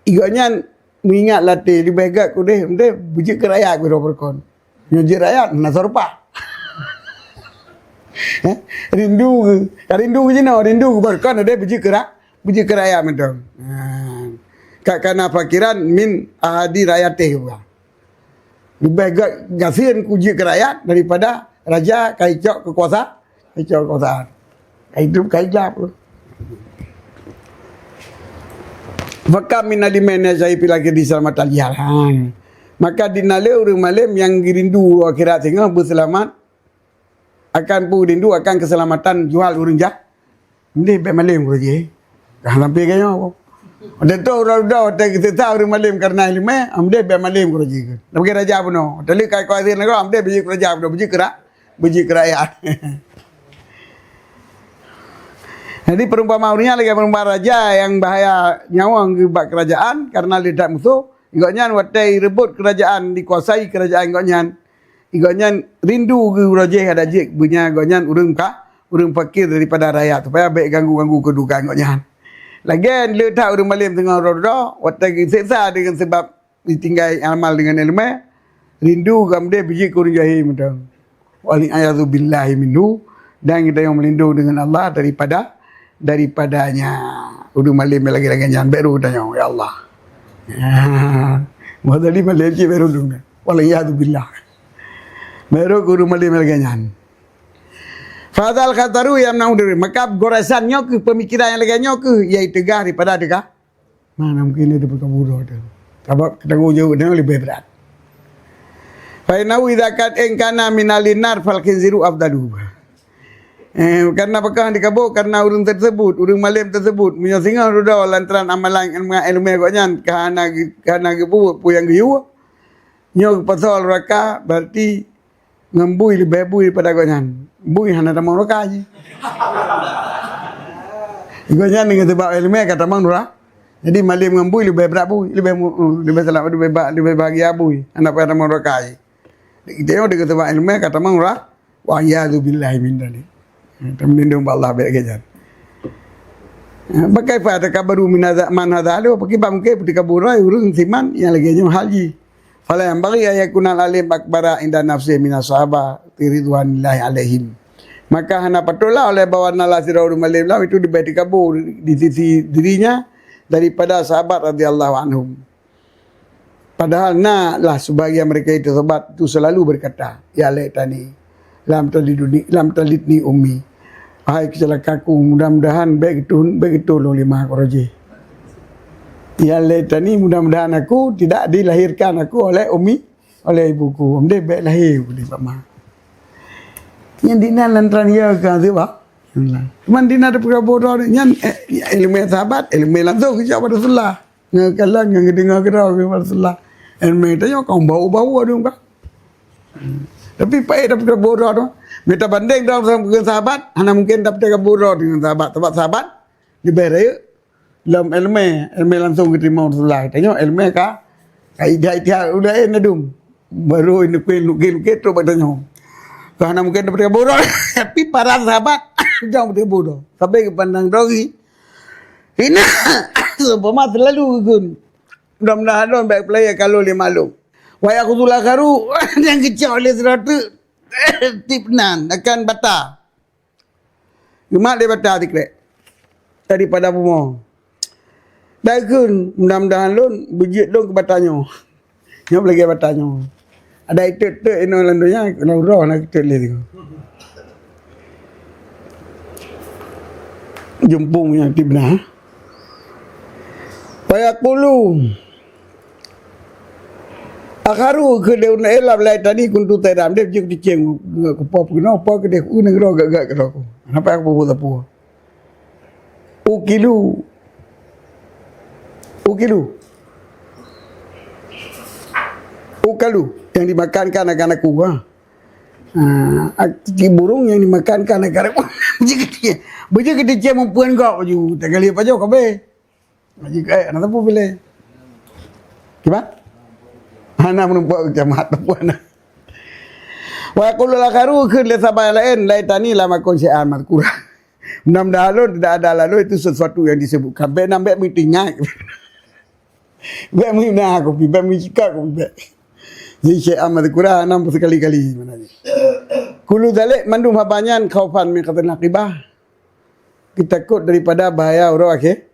gobnyan meuingat lam até leubeh gèt kudeh, mudeh beujeuet keu rakyat kudeh beurukon. Nyoe jeuet rakyat, na seureupa. Eh, rindu keu, ka rindu keu jinoe, rindu keu beurukon deh beujeuet keu ra-, beujeuet keu rakyat mantong. Ha. Ka kana fakiran min ahadi rakyatih. Leubeh gèt gasien keu jeuet keu rakyat daripada raja ka icok keukuasa-, ka icok keukuasaan. Ka idup, ka ilap. Fakam min alimin yashtahi fil akhirati salamatal jihal. Ha. Maka di na le ureueng malem nyang geurindu akhirat singoh beuseulamat akan peue rindu akan keuseulamatan juhal ureueng jah. Mudeh bèk malem keudroe jih. Ka sampai ka nyoe. Watèe toh uroe-uroe watèe geuseusah ureueng malem kareuna ileumèe, mudeh bèk malem keudroe jih. Tapi raja bunoe. Watèe lheueh ka kuasa nanggroe, mudeh beujeuet keu raja bunoe, beujeuet keu ra-, beujeuet keu rakyat. Jadi, peurumpama ureueng nyan lagèe peurumpama raja nyang bahya nyawöng keu bak keurajeuen kareuna le that musoh. Gobnyan watèe ireubot keurajeuen, dikuasai keurajeuen gobnyan, gobnyan rindu geuh uroe jih adak jeuet beunyan gobnyan ureueng ka, ureueng fakir daripada rakyat, supaya bèk ganggu-ganggu keududukan gobnyan. Lagèe le that ureueng malem teungoh droe-droe, watèe geuseksa deungon sabab ditinggai amal deungon ileumèe, rindu geuh mudeh beujeuet keu ureueng jahé mantong. Wal iyadzu billahi minhu, dan geutanyoe meulindong deungon Allah daripada, daripadanya. Ureueng malem lagèe-lagèe nyan, bèk rôh geutanyoe, ya Allah. Maka tadi malem cit baru dong. Wal iyadu billah. Baru guru malem lagèe nyan. Fadal khataru yamna'u dari. Maka goresan nyoe keuh pemikiran nyang lagèe nyoe keuh, yaitu gah daripada teuka. Mana mungkin dia berkabur tu. Sebab kita jawab dia lebih berat. Fa innahu idza kan in kana min ahli nar fal khinziru afdalu. Eh, karena peukah dikabur, karena ureuëng tersebut, ureuëng malem tersebut, meunyoe singoh dudoe lantaran amalan ilmu, ilmu gobnyan, ka hana ge-, ka hana geupeubuet peue nyang geuyue, nyoe geupasol raka, berarti ngon bui leubeh bui daripada gobnyan. Bui hana tamong raka jih. Gobnyan deungon sebab ilmu ka tamong raka. Jadi malem ngon bui leubeh brat bui, leubeh mu-, leubeh salah, leubeh ba-, leubeh bahagia bui. Hana payah tamong raka jih. Kita nyoe deungon sebab ilmu ka tamong raka. Wa iyadzu billahi min dzalik. Tameulindong bak Allah bèk lagèe nyan. Fa kaifa yatakabbaru min hadza, man hadza ahluhu, pakriban mungkin peutikabur ureuëng siman nyang lagèe nyoe hal jih. Fala yanbaghi an yakunal alim akbara inda nafsihi minas sahabati ridwanillahi alaihim. Maka hana patutlah oleh bahwa na lah sidroe ureuëng malem lam itu diberi tikabur di sisi dirinya daripada sahabat radhiyallahu anhum. Padahal na lah sebahagian mereka itu sahabat tu selalu berkata, "Ya laitani lam talidni, lam talidni ummi." Hai keuceulakaku, mudah-mudahan bèk geutulông, bèk geutulông lé ma ku rajih. Ya laitani, mudah-mudahan aku tidak dilahirkan aku oleh ummi, oleh ibuku. Mending bèk lahé aku di bak ma. Nyan dina lantaran ya ka tu bah. Cuman dina ada perkara bodoh ni. Nyan, eh, ilmu sahabat, ilmu langsung kejak pada Rasulullah. Ngeukala, ngeudeungoe keudroe keu Rasulullah. Ilmu tanyoe ka bau-bau ada muka. Tapi payah tapi keu bodoh tu. Mita banding dong sama dengan sahabat, hana mungkin tapi keu bodoh dengan sahabat. Sebab sahabat leubeh rayeuk lam ilmu, ilmu langsung geuteurimong Rasulullah. Tanyoe ilmu ka, ka ijtihad-ijtihad ulama laén ladum. Baru nukil-nukil-nukil trok bak tanyoe. Ka hana mungkin tapi keu bodoh. Tapi para sahabat jangan betul bodoh. Sampai geupandang drogi. Hina, seumpama terlalu geukheun. Mudah-mudahan lôn bèk peulaya ka lôn lé maklum. Wa ya'khudhul akharu, nyang geucok lé sidroe teuk, tip nan, akan bata. Geumat lé bata sikrek. Daripada bumoe. Dan kheun, mudah-mudahan lôn, beujeuet lôn keu bata nyoe. Nyoe lagèe bata nyoe. Ada itot-tot inoe lam donya, lam uroe na itot lé tu. Jumpung nyang tibna. Wa yaqulu akharu, keu deungon ilab laitani kuntu tairan. Deh jeuet dicém keu po peunoh, po keu deh u nanggroe gak-gak keudroe ku. Kenapa aku bubuet sapeue? Ukilu. Ukilu. Ukalu. Yang dimakankan akan aku, ha. Ha, aki burung yang dimakankan akan aku. Beujeuet keu dicém, beujeuet keu dicém muphom gok baju. Tak kali apa jauh kabeh. Baju kain, hana sapeue pilih. Kiban? Hana meureumpok kiamat, sapeue hana. Wa yaqulu akharu, kheun lé sahabat laén, laitani lam akun syai'an madzkura. Mudah-mudahan lôn tidak ada lalu itu sesuatu yang disebutkan. Bèk nan bèk meutingat. Bèk meuhina aku pi, bèk meucika aku pi, bèk. Jadi syai'an madzkura nan sekali-kali mana ni. Kullu dzalik mandum haba nyan khaufan min khataril aqibah. Kita takut daripada bahaya uroe akhé.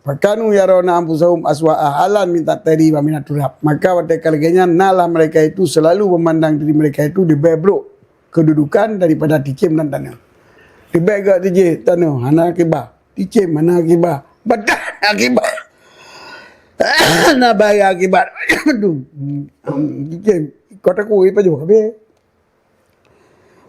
Fakanu yarawna anfusahum aswa'a halan min tahti wa minat turab. Maka watèe ka lagèe nyan, nalah mereka itu selalu memandang diri mereka itu leubeh brok kedudukan daripada ticém dan taneuh. Leubeh gèt tijih taneuh, hana akibat. Ticém, hana akibat. Badan akibat. Hana bahaya akibat. Aduh. Ticém. Kota kuih pajoh habis.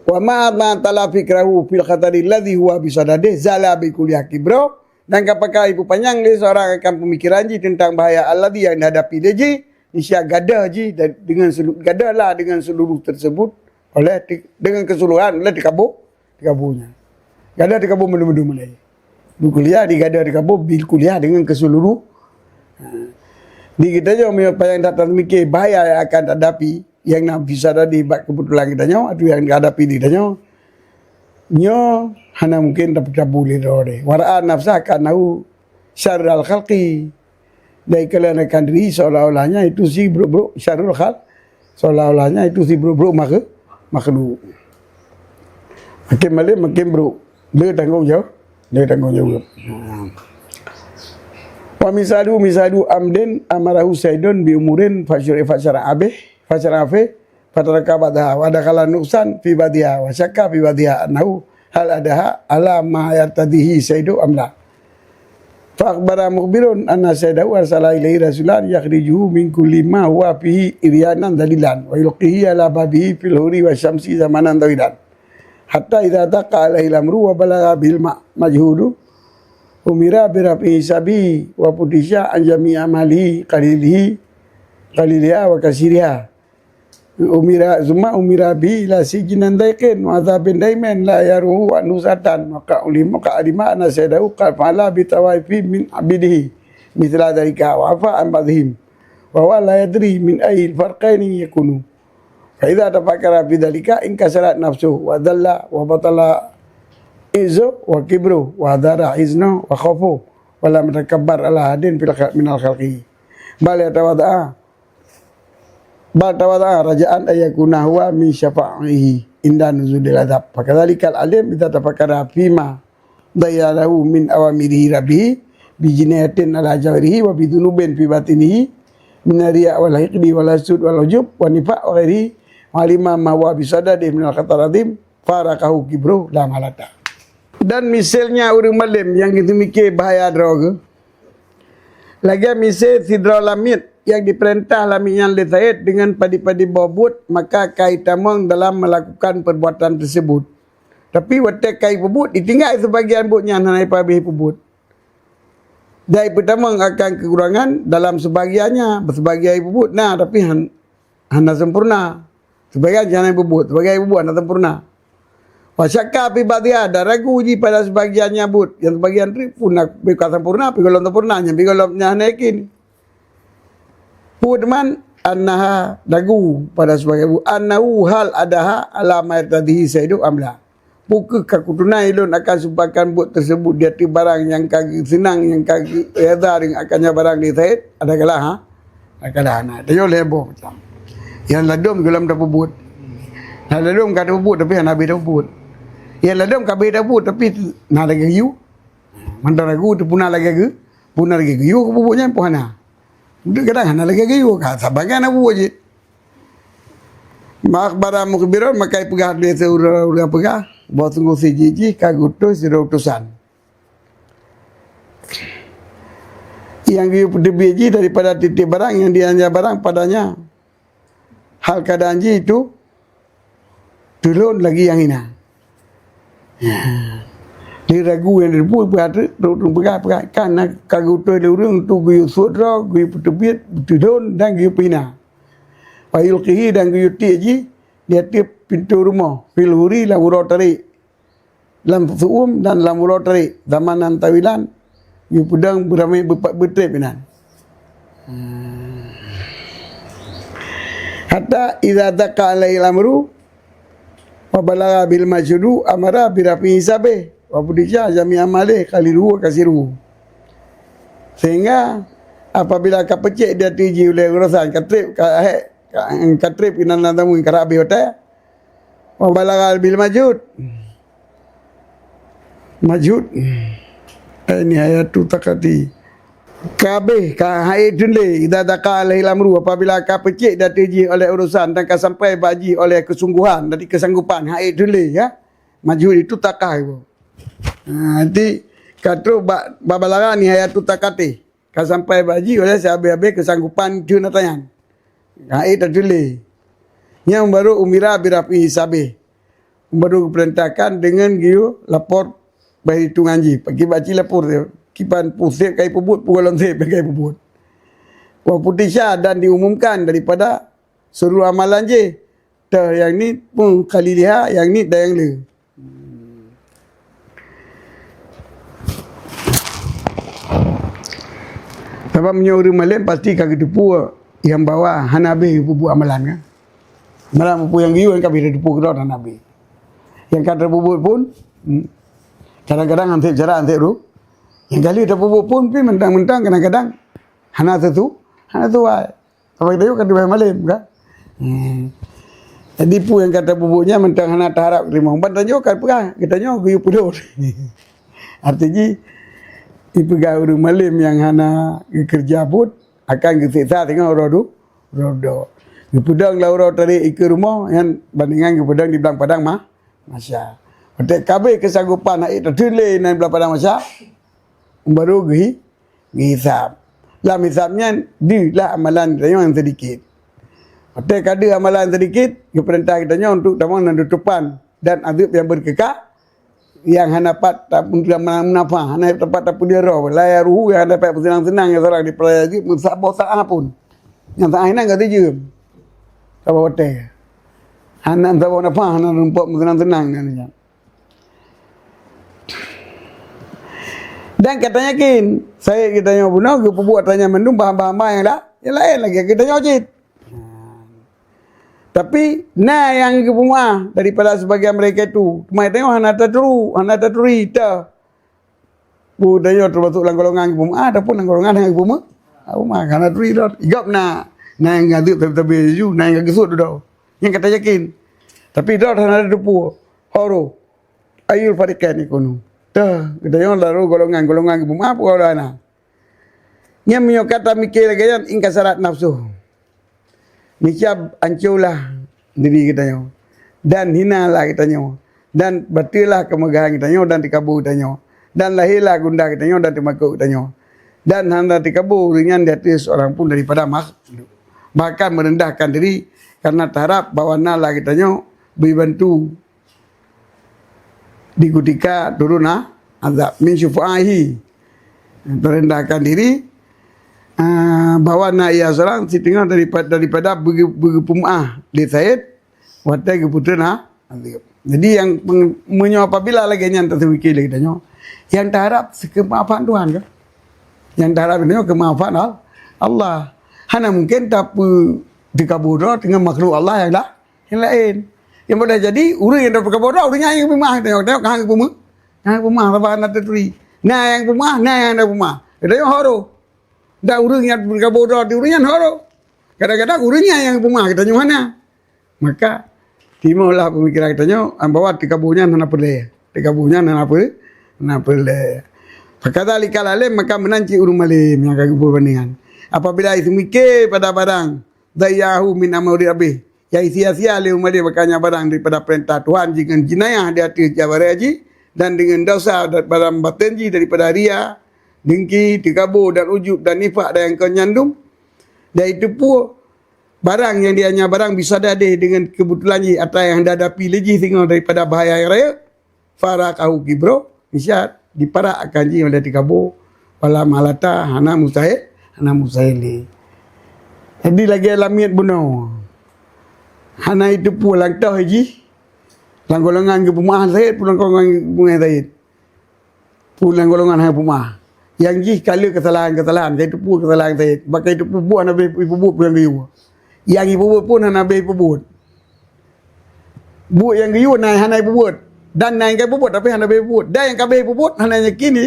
Wa ma, ma tala fikrahu fil khatari alladhi huwa bisadadih zala bi kulli kibro. Dan apakah ibu panyang lé seorang akan pemikiran jih tentang bahaya alladhi yang dihadapi lé jih, niscaya gadah jih dan dengan selu-, gadahlah dengan seluruh tersebut oleh ti-, dengan keseluruhan oleh dikabur, dikaburnya. Gadah dikabur meudu-meudu mulai. Bil kulliyah digadah dikabur bil kulliyah dengan keseluruh. Ha. Di kita jom payah that mikir bahaya yang akan dihadapi yang na bisa jadi bak kebetulan kita nyoe atau yang dihadapi di kita nyoe. Nyoe hana mungkin tapi tabu lé droe. Wara'a nafsa ka'annahu syarrul khalqi. Dan kalian akan diri seolah-olahnya itu si brok-brok syarrul khalq. Seolah-olahnya itu si brok-brok makhluk. Makhluk. Makin malem makin brok. Dia tanggung jawab. Dia tanggung jawab. Ha. Wa misalu, misalu amdin amarahu saidun bi umurin fasyuri fasyara abih, fasyara afih, fataraka ba'daha, wa dakhala nuqsan fi ba'diha, wa syakka fi ba'diha annahu hal adaha ala ma yartadihi saidu am la. Fa akhbara mukhbirun anna saidahu arsala ilaihi rasulan yakhrijuhu min kulli ma huwa fihi iryanan dalilan, wa yulqihi ala babihi fil huri wa syamsi zamanan tawilan. Hatta idza daqa alaihi al-amru wa balagha bil ma-, majhudu, umira bi raf'i hisabihi wa futisha an jami'i amalihi qalilihi, qaliliha wa kasiriha. Umira, summa umira bi ila sijnin daiqin wa adzabin daimin la yaruhu anhu satan, wa qad ulima, qad alima anna saidahu qad fa'ala bi tawaifi min abidihi mithla dzalika wa afa an ba'dihim, wa huwa la yadri min ayyil farqaini yakunu. Fa idza tafakkara fi dzalika inkasarat nafsuhu wa dhalla wa batala izzu wa kibru wa dhara iznu wa khaufu wa lam yatakabbar ala ahadin fil kha-, minal khalqi. Bal yatawadha'a, bal tawadha'a raja'an an yakuna huwa min syafa'ihi inda nuzulil adzab. Fa kadzalikal alim idza tafakkara fima dhayya lahu min awamirihi rabbihi bi jinayatin ala jawarihi wa bi dzunubin fi batinihi min riya wal hiqdi wal hasud wal ujub wa nifaq wa ghairihi, wa alima ma huwa bi sadadi minal khatar azim, faraqahu kibru la mahalata. Dan misalnya ureuëng malém nyang geuteumiké bahaya droe geuh, lagée miseue sidroe lamiet nyang jipeurintah lamiet nyan lé Said deungon padub-padub boh buet, maka ka itamong dalam meulakukan peurbuatan teuseubut. Tapi watée ka ipeubuet, itinggai seubagian buet nyan hana ipabéh ipeubuet. Dan ipeutamong akan keukurangan dalam seubagiannya, seubagian ipeubuet na, tapi han-, hana sempurna. Seubagian nyan hana ipeubuet, seubagian ipeubuet hana sempurna. Wa syakka fi ba'dhiha, dan ragu jih pada seubagian nyan buet, nyang seubagian teuk pun na, pi ka sempurna, pi gohlom sempurna, nyan pi gohlom nyan hana yakin. Peue teuma annaha, ragu pada seubagian buet, annahu hal adaha ala ma yartadihi saidu am la. Peu kheueh ka kutunai lôn akan seubagian buet teuseubut di ateueh barang nyang ka geuseunang, nyang ka geuredha deungon akan nyan barang di Said? Adakala, ha? Adakala hana. Tanyoe lhée boh macam. Nyang ladôm gohlom tapeubuet. Nyang ladôm ka tapeubuet tapi hana habéh tapeubuet. Nyang ladôm ka habéh tapeubuet tapi na lagée geuyue. Mantong ragu teupeuna lagée geu-, peuna lagée geuyue keu buet nyan peue hana. Kadang hana lagée geuyue, ka sabagian na buet jih. Ma akhbara mukhbirun, maka ipeugah lé siuroe-uroe peugah, bahwa sunggoh si jih jih ka geutuh sidroe utosan. Nyang geuyue peuteubiet jih daripada tieb-tieb barang nyang dianja barang padanya. Hal keadaan jih itu tulôn lagi nyang hina. Ya. Di ragu nyang direupue peugah teuk, rot peugah, peugah, kan na ka geutuh lé ureuëng tu geuyue sot droe, geuyue peuteubiet, tulôn dan geuyue peuhina. Wa yulqihi dan geuyue tiek jih di ateueh pintoe rumoh, fil huri lam uroe tarék. Lam su'um dan lam uroe tarék, zamanan tawilan, geupeudong beuramé beupat beutreb inan. Hatta idza daqa alaihil amru wa balagha bil majhudu amara bi raf'i hisabih wa futisha jami' amalih qaliluhu wa kasiruhu. Sehingga apabila ka peucék di ateueh jih ulée urosan, ka treb, ka hék, ka, ka treb inan lam tamu, ka rabéh watée, wa balagha bil majhud. Majhud. Ai nihayatu taqati. Ka habéh, ka hai teun lé, idza daqa alaihil amru, apabila ka peucék di ateueh jih oleh urosan dan ka sampai bak jih oleh keusungguhan dan keusanggupan, hai teun lé, ya. Majhud itu takah itu. Ha, nanti ka trok bak, bak balagha nihayatu taqati. Ka sampai bak jih oleh sihabéh-habéh keusanggupan jeuet ata nyan. Hai tatuléh. Nyang baru umira bi raf'i hisabih. Baru geupeurintahkan deungon geuyue lapor bak hitungan jih. Kiban cit lapor, kiban peue seb ka ipeubuet, peue gohlom seb ka ipeubuet. Wa futisha dan diumumkan daripada seluruh amalan jih. Teuh nyang niet peue qaliliha, nyang niet dan nyang le. Sabab meunyoe ureuëng malém pasti ka geuteupeue nyang bahwa hana habéh geupeubuet amalan, kan? Malah peue nyang geuyue nyang ka habéh geuteupeue keudroe hana habéh. Nyang ka teupeubuet pun, hmm, kadang-kadang han seb cara, han seb ruh. Nyang ka lheueh teupeubuet pun pih mantong-mantong kadang-kadang hana sesu-, hana sesuai. Sabab geutanyoe ka teubiet malém, kan? Hmm. Jadi peue nyang ka teupeubuet nyan mantong hana teuharab teurimong. Ban tanyoe ka peugah, geutanyoe geuyue peudon. Arti jih, Ipeugah ureuëng malem nyang hana geukeureuja buet akan geuseksa singoh uroe du-, uroe dudoe. Geupeudong lam uroe tarek ikeue rumoh nyan bandingan geupeudong di blang padang ma-, mahsyar. Watée ka abéh keusanggopan hana teutuléh nan blang padang mahsyar, baru geuhi-, geuhisab. Lam hisab nyan deuh lah amalan geutanyoe nyang seudikit. Watée ka deuh amalan seudikit, geupeurintah geutanyoe untuk tamong nan tutopan dan azeub nyang beukeuka, nyang hana pat tapeue-, munafah, hana pat tapeudeuh droe, la yadurruhu, nyang hana pat peuseunang-seunang nyang seurang di peuraya jeuet meusaboh saát pun. Nyang saát hinan ka sijeuem. Saboh watée. Hana saboh nafah, hana rumpok meuseunang-seunang nyan. Dan gata yakin, Said geutanyoe bunoe geupeubuet atra nyan mandum bak hamba-hamba nyang la-, nyang laén lagée geutanyoe cit. Tapi na nyang geupeumeuáh daripada sebagian mereka itu. Teuma tanyoe hana taturi, hana taturi teuh. Peue tanyoe termasuk lam golongan geupeumeuáh ataupun lam golongan hana geupeumeuáh? Hana turi droe. Igab na, na nyang gadeup tapi-tapi ju, na nyang geusut droe. Nyang gata yakin. Tapi droe hana tateupeue. Horo. Ayyul fariqain yakunu. Teuh, geutanyoe lam golongan-golongan geupeumeuáh peue hana. Nyan meunyoe ka tamike lagée nyan, inkasarat nafsu. Niscaya ancoelah diri geutanyoe, dan hinalah geutanyoe, dan bateulah keumeugahan geutanyoe dan teukabo geutanyoe, dan lahirlah gundah geutanyoe dan teumakot geutanyoe. Dan hana teukabo ureuëng nyan di ateueh seorang pun daripada makhluk, bahkan meurendahkan diri, karena taharab bahwa nalah geutanyoe beubantu di kutika turun a-, azab min syufa'aihi. Terendahkan diri, ah, bahwa na ia seorang siteungoh daripada, daripada beuge-, beugeupeumaáh lé Said watée geupeutreun a-, azab. Jadi nyang peng-, meunyoe apabila lagée nyan teuseumike lé geutanyoe, nyang taharab keumeu'afan Tuhan kan? Nyang taharab geutanyoe keumeu'afan Al-, Allah. Hana mungken tapeu-, teukabo droe teungoh makhluk Allah nyang la-, nyang laén. Nyang boleh jadi, ureuëng nyang tapeukabo droe, ureuëng nyan nyang peumeuáh, tengok-tengok, ka hana peumeuáh. Ka hana peumeuáh, sabab hana taturi. Na nyang peumeuáh, na nyang hana peumeuáh. Geutanyoe horo. Dan ureuëng nyang tapeukabo droe, ureuëng nyan horo. Kadang-kadang ureuëng nyan nyang peumeuáh, geutanyoe hana. Maka, timohlah peumikiran geutanyoe, bahwa teukabo nyan hana peureulée. Teukabo nyan hana peu-, hana peureulée. Fakadzalikal alim, maka meunan cit ureuëng malem nyang ka geupeubandingan. Apabila iseumike pada barang, dayyahu min amri rabbih, nyang sia-sia lé umat dia bakanya barang daripada peurintah Tuhan jih ngon jinayah di ateueh jabaré jih, dan deungon desya barang batén jih daripada ria, dengki, teukabo, dan ujub, dan nifak, dan nyang kon nyan dum. Dan iteupeue barang nyang dianya barang bisa dadeh deungon keubetulan jih atra nyang dihadapi lé jih singoh daripada bahaya nyang rayeuk. Faraqahu kibro, niscaya diparak akan jih oleh teukabo, wala mahalata, hana mustahil, hana mustahil lé. Jadi lagée lamiet bunoe. Hana iteupeue langtoh jih, lam golongan geupeumeuáh Said, peue lam golongan geupeumeuáh Said. Peue lam golongan hana peumeuáh. Nyang jih ka le keusalahan-keusalahan, ka iteupeue keusalahan Said. Bak ka iteupeue buet hana beh ipeubuet peue nyang geuyue. Nyang ipeubuet pun hana beh ipeubuet. Buet nyang geuyue na hana ipeubuet. Dan na nyang ka ipeubuet, tapi hana beh ipeubuet. Dan nyang ka beh ipeubuet, hana yakin ni.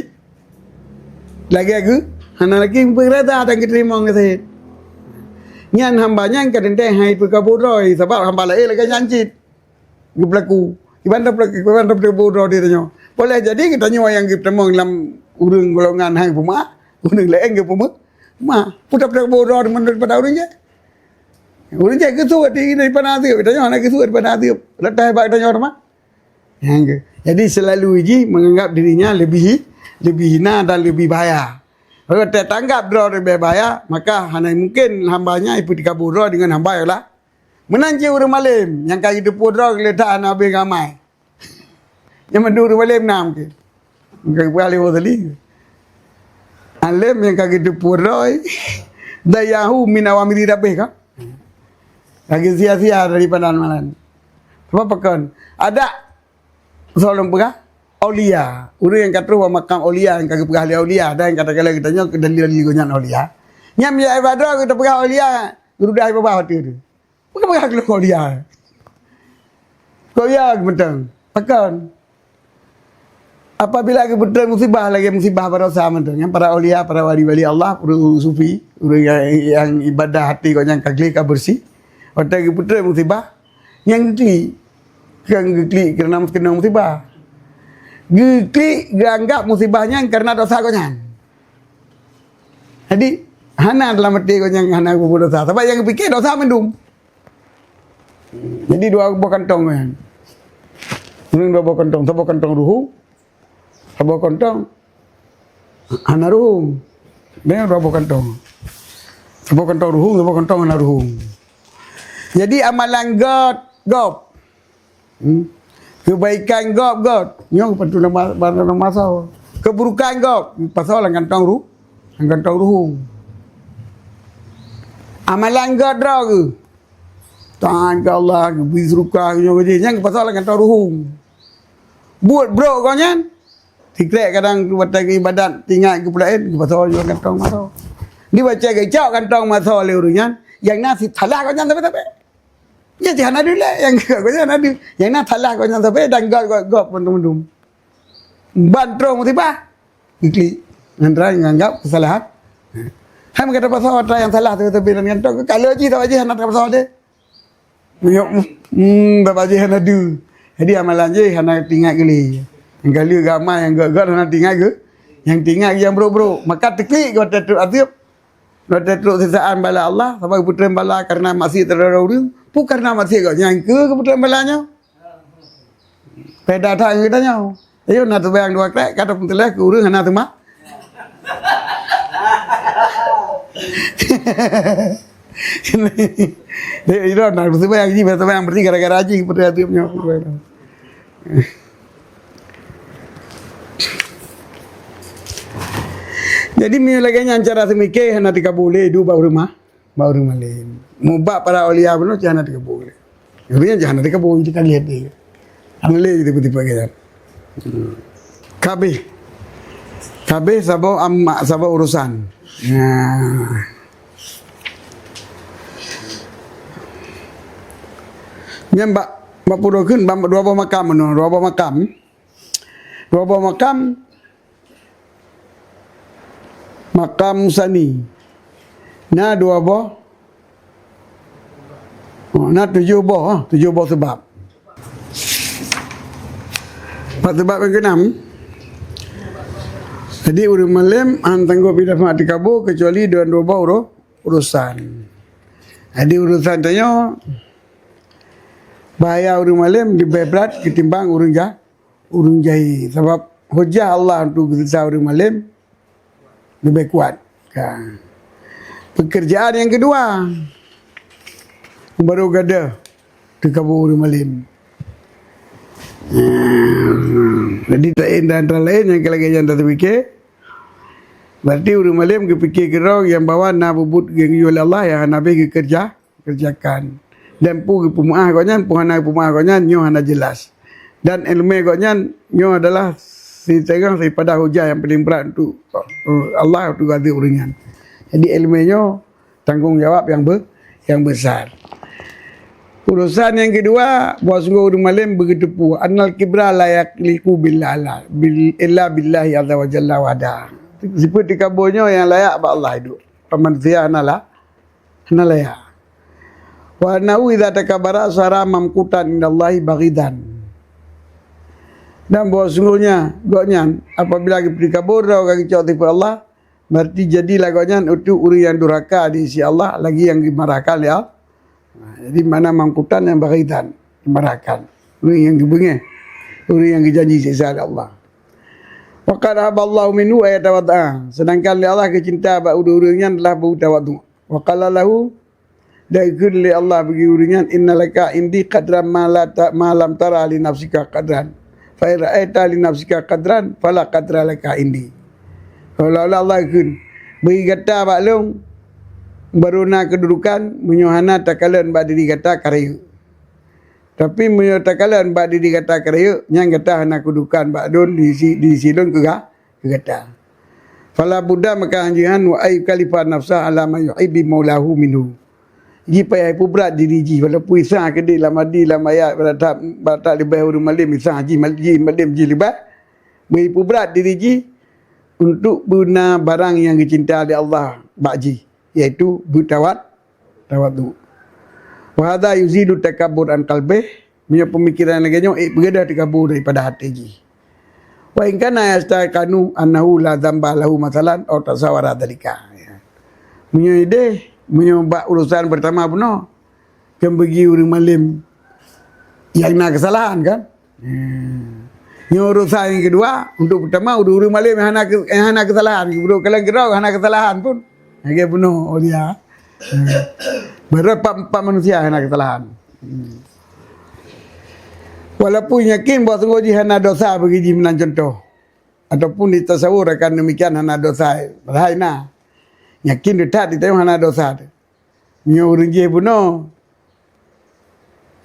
Lagée geu, hana lagi peurasa dan geuteurimong geuh Said. Nyan hamba nyan ka teuntée hai peukabo droe, sabab hamba laén lagée nyan cit geupeulaku. Iban tapeulaku, iban tapeulaku droe di tanyoe. Boleh jadi geutanyoe nyang geutamong lam ureuëng golongan hai peumeuáh, ureuëng laén geupeumeuáh. Peue tapeulaku droe daripada ureuëng jih? Ureuëng jih geuseuet di, daripada azeub, tanyoe hana geuseuet daripada azeub. Leutah bak tanyoe teuma. Nyang ke-, jadi selalu jih menganggap dirinya lebih, lebih hina dan lebih bahaya. Kalau tanggap droe lebih bahaya, maka hana mungkin hamba nyan ipeuteukabo droe dengan hamba nyang la-, meunan cit ureuëng malem nyang ka jiteupeue droe leutak hana habéh ramai. Nyang mandum ureuëng malem na mungkin. Mungkin buah lewat tadi. Alem nyang ka geuteupeue droe, dayyahu min awamiri rabbih ka? Lagi sia-sia daripada amalan. Sebab pakon? Ada soal peugah aulia. Ureuëng nyang ka troh bak makam aulia nyang ka geupeugah lé aulia dan kata-kata geutanyoe keu dalil-dalil geuh nyan aulia. Nyan meunyoe ibadah geutanyoe peugah aulia, geurudah ibadah watée tu. Peugah-peugah keu aulia. Keu aulia geupeutong. Pakon? Apabila geupeutong musibah lagée musibah baroesa mantong, nyang para aulia, para wali-wali Allah, ureuëng sufi, ureuëng nyang, nyang ibadah hati gobnyan ka gleh, ka beureusi. Watée geupeutong musibah, nyang geuklik, kon geuklik karena keunong musibah. Geuklik geuanggap musibah nyan karena dosa gobnyan. Jadi, hana dalam até gobnyan hana peubuet dosa. Sabab nyang geupiké dosa mandum. Jadi, dua boh kantong nyan. Ureuëng dua boh kantong, saboh kantong ruhueng, saboh kantong hana ruhueng. Nyan dua boh kantong. Saboh kantong ruhueng, saboh kantong hana ruhueng. Jadi, amalan gét gob. Hmm. Keubaikan gob gét, nyoe geupeutunoh ma-, ma-, ma-, masoe. Keuburukan gob, pasoe lam kantong ru-, lam kantong ruhueng. Amalan gét droe geuh. Taát keu Allah, geubri seudeukah, nyoe geuh, nyan geupasoe lam kantong ruhueng. Buet brok gobnyan, sikrek kadang watée geuibadat, teuingat keu peulaén, geupasoe lam kantong masoe. Di watée geucok kantong masoe lé ureuëng nyan, nyang na sit salah gobnyan sabe-sabe. Nyan cit hana deuh lé, nyang gét gobnyan hana deuh. Nyang na salah gobnyan sabe dan gét, gét, gét mandum-mandum. Ban troh musibah, geuklik. Ngon cara nganggap keusalahan. Hai meukatai pasoe atra nyang salah sabe-sabe lam kantong, kalau jih sabe jih hana tapasoe deh. Meunyoe, hmm, sabe jih hana deuh. Jadi amalan jih hana teuingat geulée. Nyang ka lheueh geuamal nyang gét-gét hana teuingat geu-, nyang teuingat nyang brok-brok. Maka teuklik watée trok azeub. Watée trok siksaan bala Allah, sabab geupeutreun bala kareuna maksiat teuhadap ureuëng, peue kareuna maksiat gobnyan keuh geupeutreun bala nyoe. Beda that ngon geutanyoe. Ayo na teubayang dua krek, ka tapeuteuleh keu ureuëng hana teuma. Jadi, itu na teubayang jih, teubayang berarti gara-gara jih geupeutreun azeub nyoe. Jadi, meunyoe lagée nyan cara seumike hana teukabu lé, duek bak ureuëng ma-, bak ureuëng malém. Mubak para aulia bunoe cit hana teukabu lé. Ureuëng nyan cit hana teukabu, cit ka lihat dia. Hana lé tipe-tipe lagée nyan. Hmm. Kabeh. Kabeh saboh am-, saboh urusan. Nah. Nyan bak, bak pudoe kheun, bak dua boh makam meunoe, dua boh makam. Dua boh makam, makam sani. Na dua boh, oh, na tujoh boh, ah, tujoh boh seubab. Bak seubab nyang keunam, jadi ureuëng malém han sanggob idafah teukabu keucuali deungon dua boh uru-, urusan. Jadi urusan tanyoe, bahaya ureuëng malém leubeh brat ketimbang ureuëng ja-, ureuëng jahé. Sabab hujah Allah untuk geusiksa ureuëng malém leubeh kuat. Ka. Pekerjaan nyang keudua, baru gadoh teukabu ureuëng malém. Hmm. Jadi, laén dan antara laén nyang lagée nyan tapiké, berarti ureuëng malém geupiké keudroe nyang bahwa na bubuet geuyue lé Allah nyang hana habéh geukeureuja-, kerjakan. Dan peue geupeumeuáh gobnyan, peue hana geupeumeuáh gobnyan, nyoe hana jeulaih. Dan iéleumé gobnyan nyoe adalah siteungoh daripada hujah nyang paleng brat untuk, eh, Allah untuk geuazeub ureuëng nyan. Jadi, iéleumé nyoe tanggong jawab nyang be-, nyang besar. Urusan nyang keudua, bahwa sunggoh ureuëng malém beugeuteupeue, "Annal kibra la yaliqu billah, bil-, illa billahi azza wa jalla wahda." Sifeuet teukabu nyoe nyang layak bak Allah duek. Bak manusia hana la-, hana layak. "Wa annahu idza takabbara sara mamqutan indallahi baghidan." Dan bahwa sunggohnya gobnyan apabila geuteukabu droe ka geucok sifeuet Allah, berarti jadilah gobnyan untuk ureuëng nyang durhaka di sisi Allah, lagi nyang dimarahkan lé Allah. Jadi, makna mamqutan nyang baghidan, dimarahkan. Ureuëng nyang geubeungéh, ureuëng nyang geujanji siksa lé Allah. "Wa qad ahabballahu minhu ay yatawadda." Sedangkan lé Allah geucinta bak ureuëng-ureuëng nyan adalah beutawadhu. "Wa qala lahu," dan geukheun lé Allah bagi ureuëng nyan, "Inna laka indi qadran ma la ta-, ma lam tara li nafsika qadran. Fa in ra'aita li nafsika qadran, fala qadra laka indi." Seolah-olah Allah geukheun, "Bagi gata bak lôn, baru na keududukan, meunyoe hana takalon bak diri gata ka rayeuk. Tapi meunyoe takalon bak diri gata ka rayeuk, nyan gata hana keududukan bak lôn di si-, di sisi lôn keu ga-, keu gata." Fala budda, maka han jeuet han, wa ay yukallifa nafsa ala ma yuhibbu maulahu minhu. Jih payah ipeubrat diri jih, walaupun isah keudeh lam hadis, lam ayat, baratak, baratak leubeh ureuëng malém, isah jih mal-, jih malém jih leubeh. Beu ipeubrat diri jih untuk beuna barang nyang geucinta lé Allah bak jih, yaitu beutawat-, tawadhu. Wa hadza yuzilu takabbur an qalbih, meunyoe peumikiran lagée nyoe, eh, beugadôh teukabu daripada até jih. Wa in kana yastaqanu annahu la dzamba lahu masalan aw tasawara dzalika. Ya. Meunyoe ideh, meunyoe bak urusan pertama bunoe, kan bagi ureuëng malem nyang na kesalahan kan? Hmm. Nyoe urusan yang kedua, untuk pertama, ureuëng-ureuëng malem yang hana ke-, yang hana kesalahan, ureuëng kalang keudroe hana kesalahan pun. Lagée bunoe dia. Hmm. Baru empat, empat manusia yang hana kesalahan. Hmm. Walaupun yakin bahwa sungguh jih hana dosa bagi jih meunan contoh. Ataupun di tasawuf akan demikian hana dosa. Padahai na. Yakin that di tayong hana dosa tu. Nyoe ureuëng jih bunoe.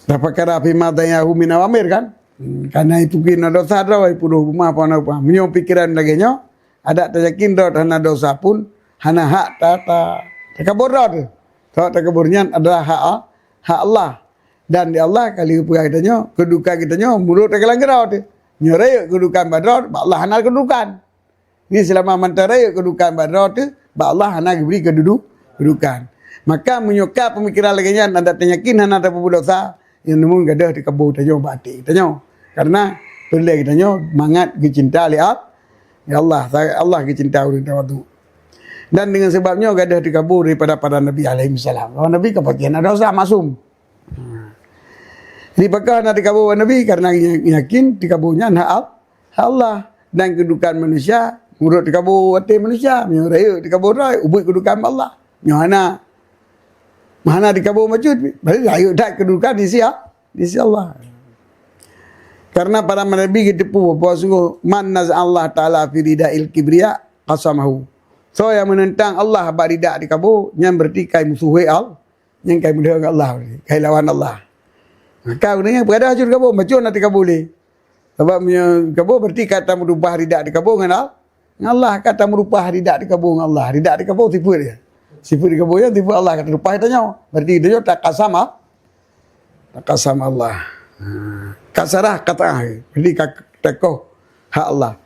Tafakara fi ma dayahu min awamir kan? Hmm, karena itu kena dosa droe, puluh rumah pun apa. Meunyoe pikiran lagée nyoe, adak tayakin droe hana dosa pun, hana hak ta, ta, takabur droe tu. Sebab takabur nyan adalah hak, hak Allah. Dan di Allah kali peugah kita nyoe, kedudukan kita nyoe menurut dalam keudroe tu. Nyoe rayeuk kedudukan bak droe, bak Allah hana kedudukan. Ni selama mantong rayeuk kedudukan bak droe teuh, bak Allah hana geubri kedudu-, kedudukan. Maka meunyoe ka peumikiran lagée nyan, adak tanyakin hana tapeubuet dosa, nyang neumeu gadoh teukabu tanyoe bak até tanyoe. Karena peureulée geutanyoe mangat geucinta lé Al-, lé Allah. Allah geucinta ureuëng tawadhu. Dan dengan sebab nyoe gadoh teukabu daripada para nabi alaihissalam. Para nabi ka pasti hana dosa, maksum. Jadi pakon hana teukabu bak nabi? Karena yakin teukabu nyan hak Al-, Allah. Dan kedudukan manusia, meunurot teukabu até manusia. Meunyoe rayeuk teukabu droe, ubit kedudukan bak Allah. Nyoe hana, hana teukabu bacut, berarti rayeuk that kedudukan di sisi, di sisi Allah. Karena para nabi geuteupeue bahwa sungguh man naza'allah ta'ala fi ridail kibriya qasamahu. Soe nyang meunentang Allah bak rida teukabu, nyan berarti kai musuh Allah. Nyan kai meulheueng Allah, kai lawan Allah. Maka ureuëng nyan peugah dah jeuet teukabu, bacut na teukabu lé. Sabab meunyoe teukabu berarti ka tameurubah rida teukabu ngon Al-, ngon Allah, ka tameurubah rida teukabu ngon Allah. Rida teukabu sifeuet dia. Sifeuet teukabu nyan sifeuet Allah ka tameurubah tanyoe. Berarti tanyoe takasam, takasam Allah. Ha, kasarah qat'ah. Berarti ka takoh hak Allah.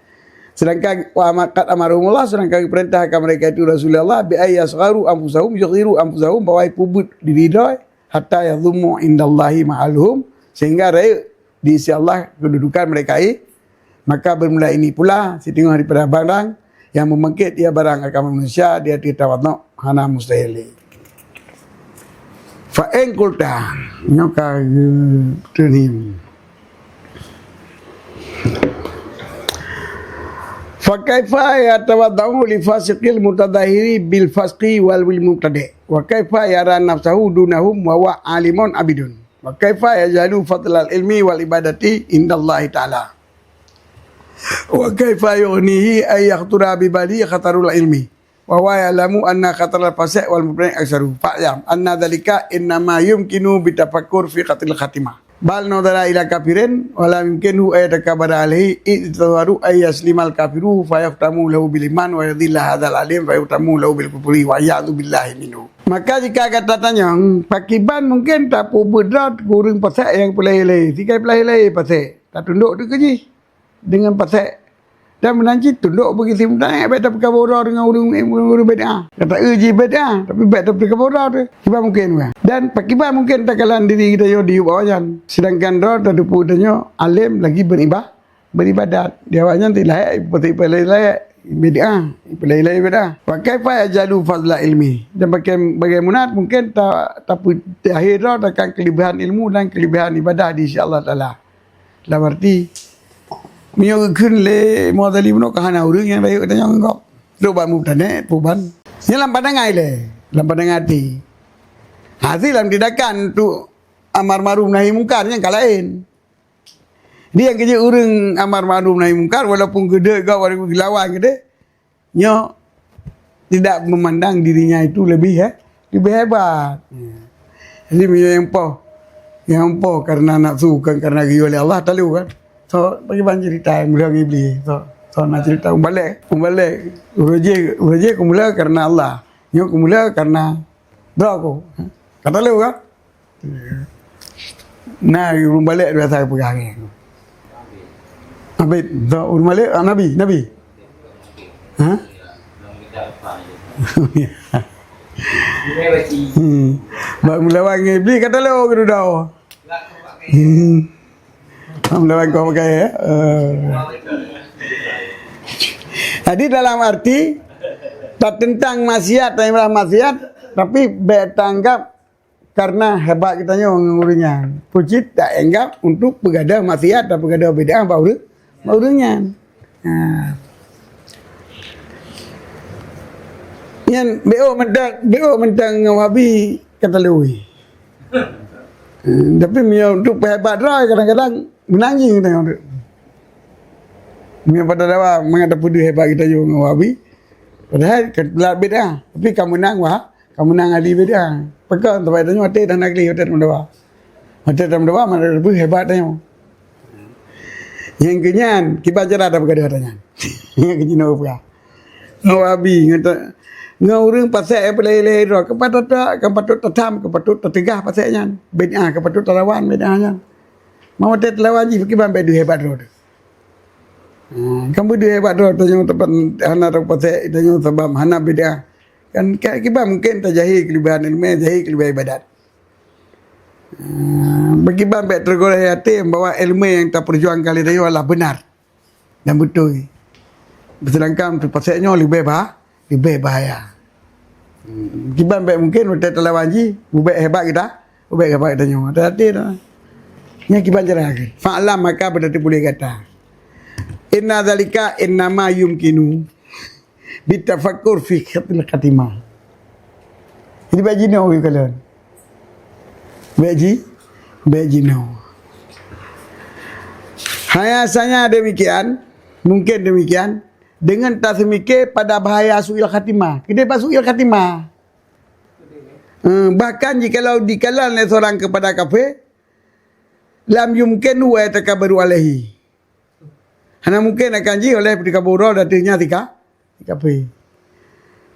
Sedangkan wa ama-, qad amarahumullah, sedangkan geupeurintahkan mereka itu Rasulullah, bi ay yasgharu anfusahum, yusghiru anfusahum, bahwa peubuet diri droe, hatta yadhummu indallahi ma'aluhum, sehingga rayeuk di sisi Allah kedudukan mereka i. Maka bermula ini pula, siteungoh daripada barang yang membangkit ia barang agama manusia di hati tawadhu hana mustahil. Fa in qulta, nyoe ka geuteunhim. Fa kaifa yatawadhu li fasiqil mutadahiri bil fasqi wal wil mubtadi? Wa kaifa yara nafsahu dunahum wa huwa alimun abidun? Wa kaifa yajalu fadlal ilmi wal ibadati indallahi ta'ala? Wa kaifa yughnihi ay yakhtura bi bali khatarul ilmi? Wa huwa ya'lamu anna khataral fasiq wal mubtadi aktsaru. Fa'lam anna dzalika innama yumkinu bitafakkur fi qatil khatimah. Bal nadhara ila kafirin wa la yumkinu ay yatakabbara alaihi, id tadharu ay yaslimal kafiru fa yuhtamu lahu bil iman wa yadhilla hadzal alim fa yuhtamu lahu bil kufri wa iyadzu billahi minhu. Maka jika gata tanyong, pakiban mungkin tapeubeudot ureuëng pasék nyang peulahé-lahé, sikai peulahé-lahé pasék, tatundok teuh keu jih. Deungon pasék. Dan meunan cit tundok bagi simeutanyoe, bék tapeukaboe droe deungon ureuëng, ureuëng, ureuëng bid'ah. Kata, "Eh, jih bid'ah, tapi bék tapeukaboe droe teuh." Kiban mungkin, wah. Dan pakiban mungkin takalon diri geutanyoe diyueb awaknyan. Sedangkan droe tateupeue tanyoe além lagi beriba-, beribadat. Di awaknyan ti lahé, putih palai lahé bid'ah, palai lahé bid'ah. Wa kaifa yajalu fadla ilmi. Dan bagai-, bagaimana mungkin ta-, tapeu-, takhé droe akan kelebihan ilmu dan kelebihan ibadah di sisi Allah Taala. Dalam arti, meunyoe geukheun lé Muhammad Ali bunoe ka hana ureuëng nyang rayeuk geutanyoe ngon gob. Trok bak mubtadi, puban. Nyan lam pandangan ilée, lam pandangan até. Hase lam tindakan untuk amar ma'ruf nahi mungkar nyan ka laén. Jadi nyang keu jeuet ureuëng amar ma'ruf nahi mungkar, walaupun geudeuek gob, walaupun geulawan geudeh, nyoe tidak memandang dirinya itu lebih, eh, lebih hebat. Ya. Jadi meunyoe nyang poh, nyang poh karena nafsu, bukan karena geuyue lé Allah, talu kan. So, bagaimana cerita yang mulia iblis? So, so na cerita umbalek, umbalek. Ureuëng jih, ureuëng jih keumula karena Allah. Nyoe keumula karena droe ku. Ka talu kan? Na ureuëng balek biasa peugah ni. Abid, ureuëng balek, ah, nabi, nabi. Ha? Hmm. Bak meulawan ngon iblis kata lé, oh, keududau. Hmm. Bak meulawan kau pakai, ya. Eh. Jadi dalam arti Tateuntang maksiat, taingat maksiat, tapi bék tanggap karena hebat geutanyoe ngon ureuëng nyan. Peue cit taanggap untuk peugadôh maksiat dan peugadôh bid'ah bak ureuëng, bak ureuëng nyan. Ha. Nyan, B O mantong, B O mantong ngon Wahabi ka talui. Hmm, tapi meunyoe untuk peuhebat droe, kadang-kadang meunang jih geutanyoe. Meunyoe pada dawa mangat tapeudeuh hebat geutanyoe ngon Wahabi, padahai ka teulat bid'ah, tapi ka meunang wah, ka meunang ahli bid'ah. Pakon? Sabab tanyoe watèe dan ahli watèe meudawa. Watèe dan meudawa, mana lebih hebat tanyoe. Nyang keunyan, kiban cara dah beugada tanyan. Nyang keunoe peugah. Ngon Wahabi, ngon ta-, ngon ureuëng pasék nyang peulahé-lahé droe, ka patut ta-, ka patut tatam, ka patut tateugah pasék nyan. Bid'ah, ka patut talawan bid'ah nyan. Meunyoe watèe talawan jih, kiban bék deuh hebat droe teuh. Ha, kan beudeuh hebat droe tanyoe teumpat hana tapasék tanyoe sabab hana bid'ah. Kan ka-, kiban mungken tajahé keuleubèhan ileumèe, jahé keuleubèhan ibadat. Ha, bagi ban bék teugoréh até bahwa ileumèe nyang tapeujuangkan lé tanyoe adalah beunar dan beutôi. Seudangkan tapasék nyoe leubèh bah-, leubèh bahaya. Hmm, kiban bék mungken watèe talawan jih, bubék hebat geuta, bubék hebat geutanyoe. Hati-hati dah. Nyan kiban cara. Fa'lam, maka beutôi puléh gata. Inna dzalika innama yumkinu bitafakkur fi husnil khatimah. Jadi bék jinoe keu kalon. Bék ji, bék jinoe. Hanya saja demikian, mungkin demikian, dengan taseumiké pada bahaya su'il khatimah. Keudéh bak su'il khatimah. Eh, bahkan jikalau dikalon lé seorang kepada kafé, lam yumkin wa yatakabbaru alaihi. Hana mungken akan jih oleh peutika buro dateuh nyan tika, tika pih.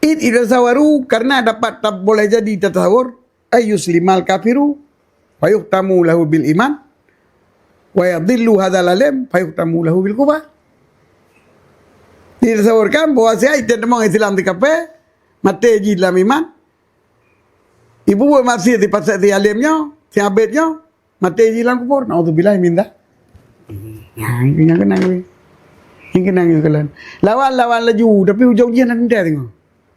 Id idza sawaru, karena dapat ta-, boleh jadi tatasawur, ay yuslimal kafiru, fa yuhtamu lahu bil iman, wa yadhillu hadzal alim, fa yuhtamu lahu bil kufar. Ditasawurkan bahwa si ai teumeung Islam di kafé, maté jih dalam iman, ibu buet maksiat di pasal si alim nyoe, si abet nyoe, maté jih lam kubur. Naudzubillah min dzalik. Nah, nyang keunang weh. Nyang keunang nyang keunang. Lawan, lawan laju, tapi ujong jih hana teuntèe teungoh.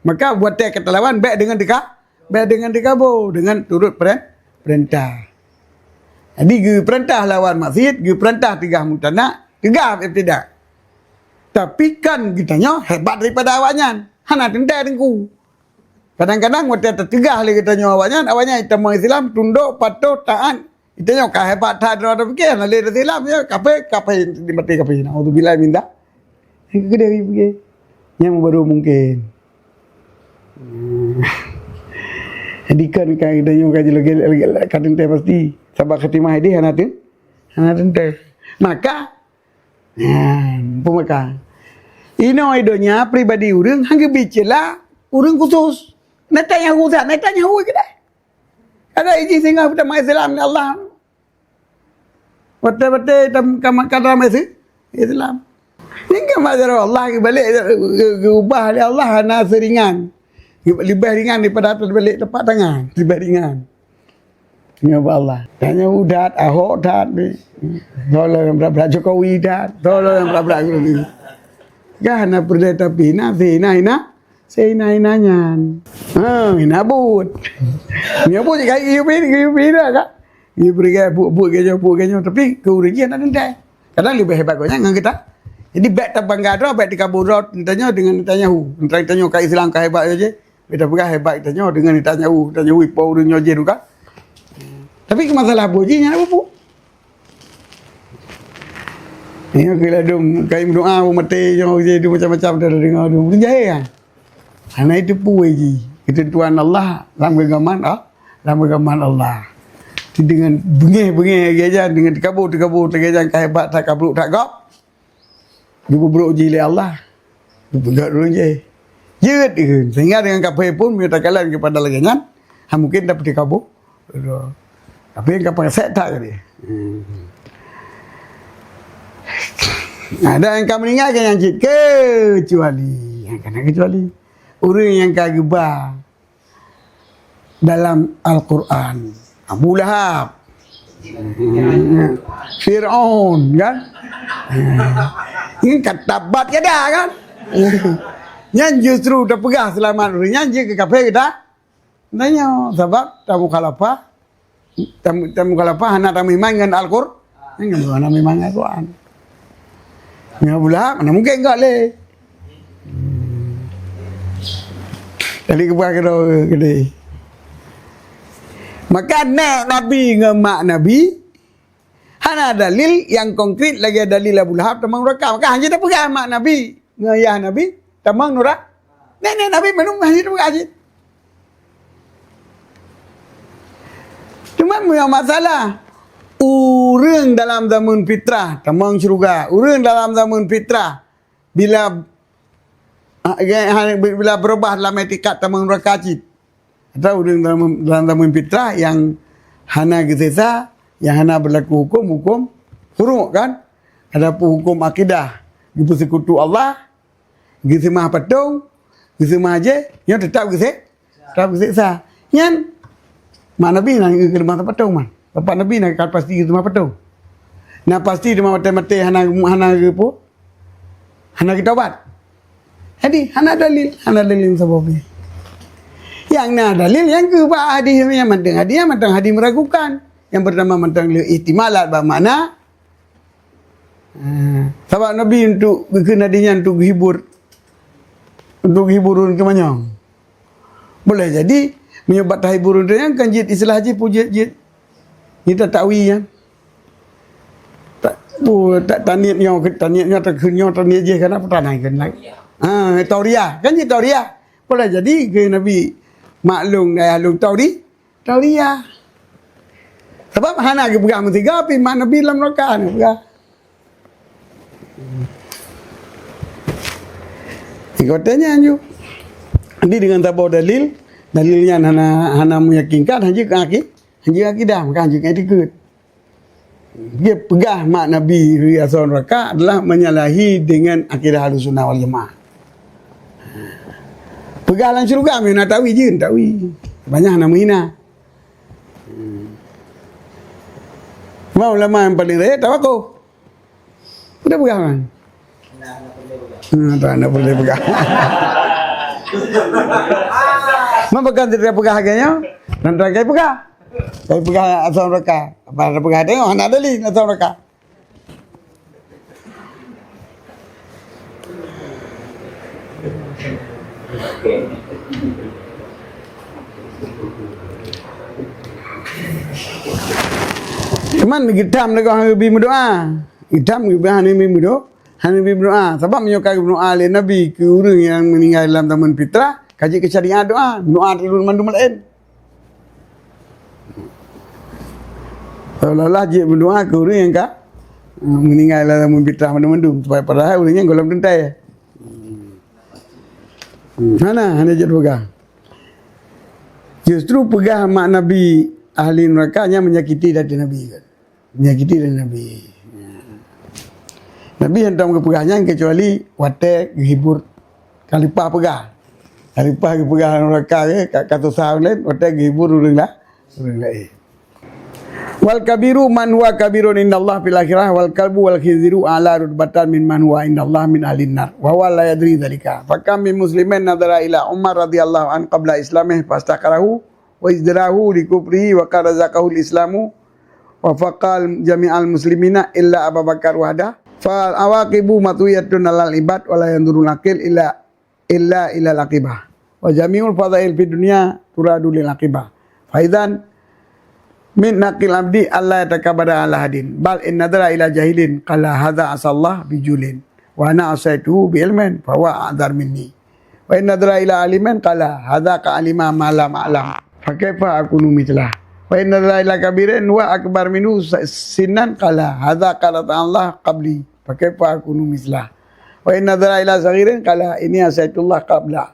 Maka buat tèe kata lawan, bèk deungon teuka, bèk deungon teukabo, deungon turut peren-, peurintah. Jadi, geupeurintah lawan maksiat, geupeurintah teugah muktanak, teugah ibtidak. Tapi kan geutanyoe hebat daripada awaknyan. Hana teuntèe teungku. Kadang-kadang watèe teuteugah lé geutanyoe awaknyan, awaknyan itamong Islam, tundok, patuh, taat. Geutanyoe ka hebat that droe tapike, hana lé Islam, ya, kafé, kafé, dimaté kafé. Naudzubillah min dzalik. Nyang keudeh pike. Nyang baru mungkin. Hmm. Jadi kan, kan geutanyoe ka jeuet lagèe, lagèe, ka teuntèe pasti. Sabab khatimah idéh hana teu-, hana teuntèe. Maka, Nyan, peumeuka. Inoe i donya pribadi ureueng han geubi ceula ureueng khusos. Netanyahu that, Netanyahu keudeh. Ada iji singoh peutamong Islam lé Allah. Watèe-watèe tam-, ka, ka dalam Islam. Nyan ka masyarakat Allah geubalek, geu-, geuubah lé Allah hana seuringan. Leubeh ringan daripada tabalek teumpat tangan. Leubeh ringan. Nyoe bak Allah. Tanyoe that, Ahok that, tolong bra-bra Jokowi that, tolong bra-bra Jokowi. Kan na peureulèe tapih na, sehina-hina, sehina-hina nyan. Ha, hina buet. Nyoe buet kai U P, U P dah kan. Ni peureugai buet-buet geuh nyoe, buet geuh nyoe, tapi keu ureueng jih hana teuntèe. Kadang leubeh hebat gobnyan ngon geutanyoe. Jadi bèk tabangga droe, bèk teukabo droe, tanyoe deungon tanyoe. Tanyoe ka Islam ka hebat saja. Bèk tapeugah hebat tanyoe deungon tanyoe, tanyoe po ureueng nyoe jih duka. Tapi keu masalah boh jih nyan apa pu? Nyoe keu ladum kai meudoa, maté nyoe jih macam-macam dah deungoe, jahé kan? Hana jiteupeue jih keuteuntuan Allah lam geugaman, ah, lam geugaman Allah. Deungon beungéh-beungéh lagèe nyan, deungon teukabo-teukabo lagèe nyan, ka hebat that, ka brok that gob. Geupeubrok jih lé Allah. Geupeugöt ureueng jih. Jeuet ikheun. Sehingga deungon kafé pun, meunyoe takalon keupada lagèe nyan, ha mungken dapeuteukabo. Tapi nyang ka peuresék that tadi. Hmm. Nah, dan nyang ka meuninggai kan nyang cit, keucuali, nyang ka na keucuali ureueng nyang ka geuba dalam Al-Quran, Abu Lahab, Fir'aun, kan? Ini kan tabat yada, kan? Nyan justru tapeugah seulamat ureuëng nyan jeuet keu kafé geutanyoe, sabab tamukhalafah, tam-, tamukhalafah hana tameuiman ngon Al-Qur-, hana meuiman ngon Al-Quran. Ngon Abu Lahab, mana mungkin enggak lé. Jadi keubah keudroe geude. Maka nèk Nabi ngon mak Nabi, hana dalil nyang konkret lagèe dalil Abu Lahab tamong nuraka. Maka hana tapeugah mak Nabi ngon yah Nabi tamong nura-, nèk-nèk Nabi mandum hana tapeugah cit. Cuma meunyoe masalah ureuëng dalam zaman fitrah tamong syeuruga, ureuëng dalam zaman fitrah bila, ha, ha, bila beurubah dalam iktikad tamong nuraka cit. Atau ureuëng dalam, dalam zaman fitrah nyang hana geusesa, nyang hana beulaku huköm, huköm furuk kan? Adapun huköm akidah, geupeusekutu Allah, geuseumah patong, geuseumah jéh, nyoe teutap geuse-, teutap geuseksa. Nyan, mak Nabi na geuseumah patong man. Bapak Nabi na ka pasti geuseumah patong. Na pasti teuma maté-maté hana, hana geupeue, hana geutobat. Jadi, hana dalil, hana dalil saboh pih. Nyang na dalil nyang keu bak hadis nyan mantong hadis nyan mantong hadis meuragukan. Nyang pertama mantong lé ihtimalat bak makna. Ha, sabab Nabi untuk geukheun hadis nyan untuk geuhibur, untuk geuhibur ureuëng teumanyong. Boleh jadi meunyoe bak tahibur ureuëng teumanyong kan jeuet istilah jih pu jeuet, jeuet. Nyan tatakwi nyan. Tak, pu, tak taniet nyoe, taniet nyoe, takheun nyoe, taniet jih kan apa tanai kan lagi. Ha, tauriah. Kan jeuet tauriah. Boleh jadi keu Nabi maklum dayah lôn tauri-, tauriah. Sabab hana geupeugah meusigoe pih mak Nabi lam nuraka hana geupeugah. Ikote nyan ju. Jadi dengan saboh dalil, dalil nyan hana, hana meyakinkan, hana keu aki-, hana akidah, maka hana keu iktikad. Dia peugah mak Nabi ri asoe nuraka adalah menyalahi dengan akidah Ahlussunnah wal Jamaah. Peugah lam syeuruga meunan tawi jeuet, tawi. Banyak hana meuhina. Cuma ulama nyang paling rayeuk tawakoh. Udah peugah kan? Hmm, tak nak boleh peugah. Memang bukan tidak peugah agaknya, dan tak peugah. Tapi peugah asal mereka. Apa ada peugah tengok, hana dalil asal mereka. Cuman geutam lagoe hana bi meudoa. Geutam geubi hana bi meudo-, hana bi meudoa. Sabab meunyoe ka geumeudoa lé Nabi keu ureuëng nyang meuninggai lam zaman fitrah, ka jeuet keu syariat doa, meudoa teulheueh mandum laén. Seolah-olah jeuet meudoa keu ureuëng nyang ka, eh, meuninggai lam zaman fitrah mandum-mandum, supaya padahai ureuëng nyan gohlom teuntèe. Hmm, hana, hana jeuet peugah. Justru peugah mak Nabi ahli nuraka nyan menyakiti hati Nabi. Menyakiti hati Nabi. Nabi hantom geupeugah nyan kecuali watèe geuhibur khalifah peugah. Khalifah geupeugah nuraka ke, ka, ka susah laén, watèe geuhibur ureuëng la-, ureuëng laén. Wal kabiru man huwa kabirun indallah fil akhirah, wal kalbu wal khinziru a'la rutbatan min man huwa indallah min ahlin nar, wa huwa la yadri dzalika. Fakam min muslimin nadhara ila Umar radhiyallahu anhu qabla islamih fastaqarahu wa izdarahu li kufrihi wa qad razaqahul islamu wa faqal jami'al muslimina illa Aba Bakar wahda. Fal awaqibu matwiyatun alal ibad wa la yanzurul aqil illa illa ilal aqibah. Wa jami'ul fadhail fid dunya turadu lil aqibah. Fa idzan min haqqil abdi alla yatakabbara ala ahadin. Bal in nadhara ila jahilin qala hadza asallah bi julin. Wa ana asaituhu bi ilmin fa huwa a'dzar minni. Wa in nadhara ila alimin qala hadza ka alima ma lam a'lam. Fa kaifa akunu mithlah. Wa in nadhara ila kabirin huwa akbar minhu sinnan qala hadza qala Allah qabli. Fa kaifa akunu mithlah. Wa in nadhara ila saghirin qala inni asaitullah qabla.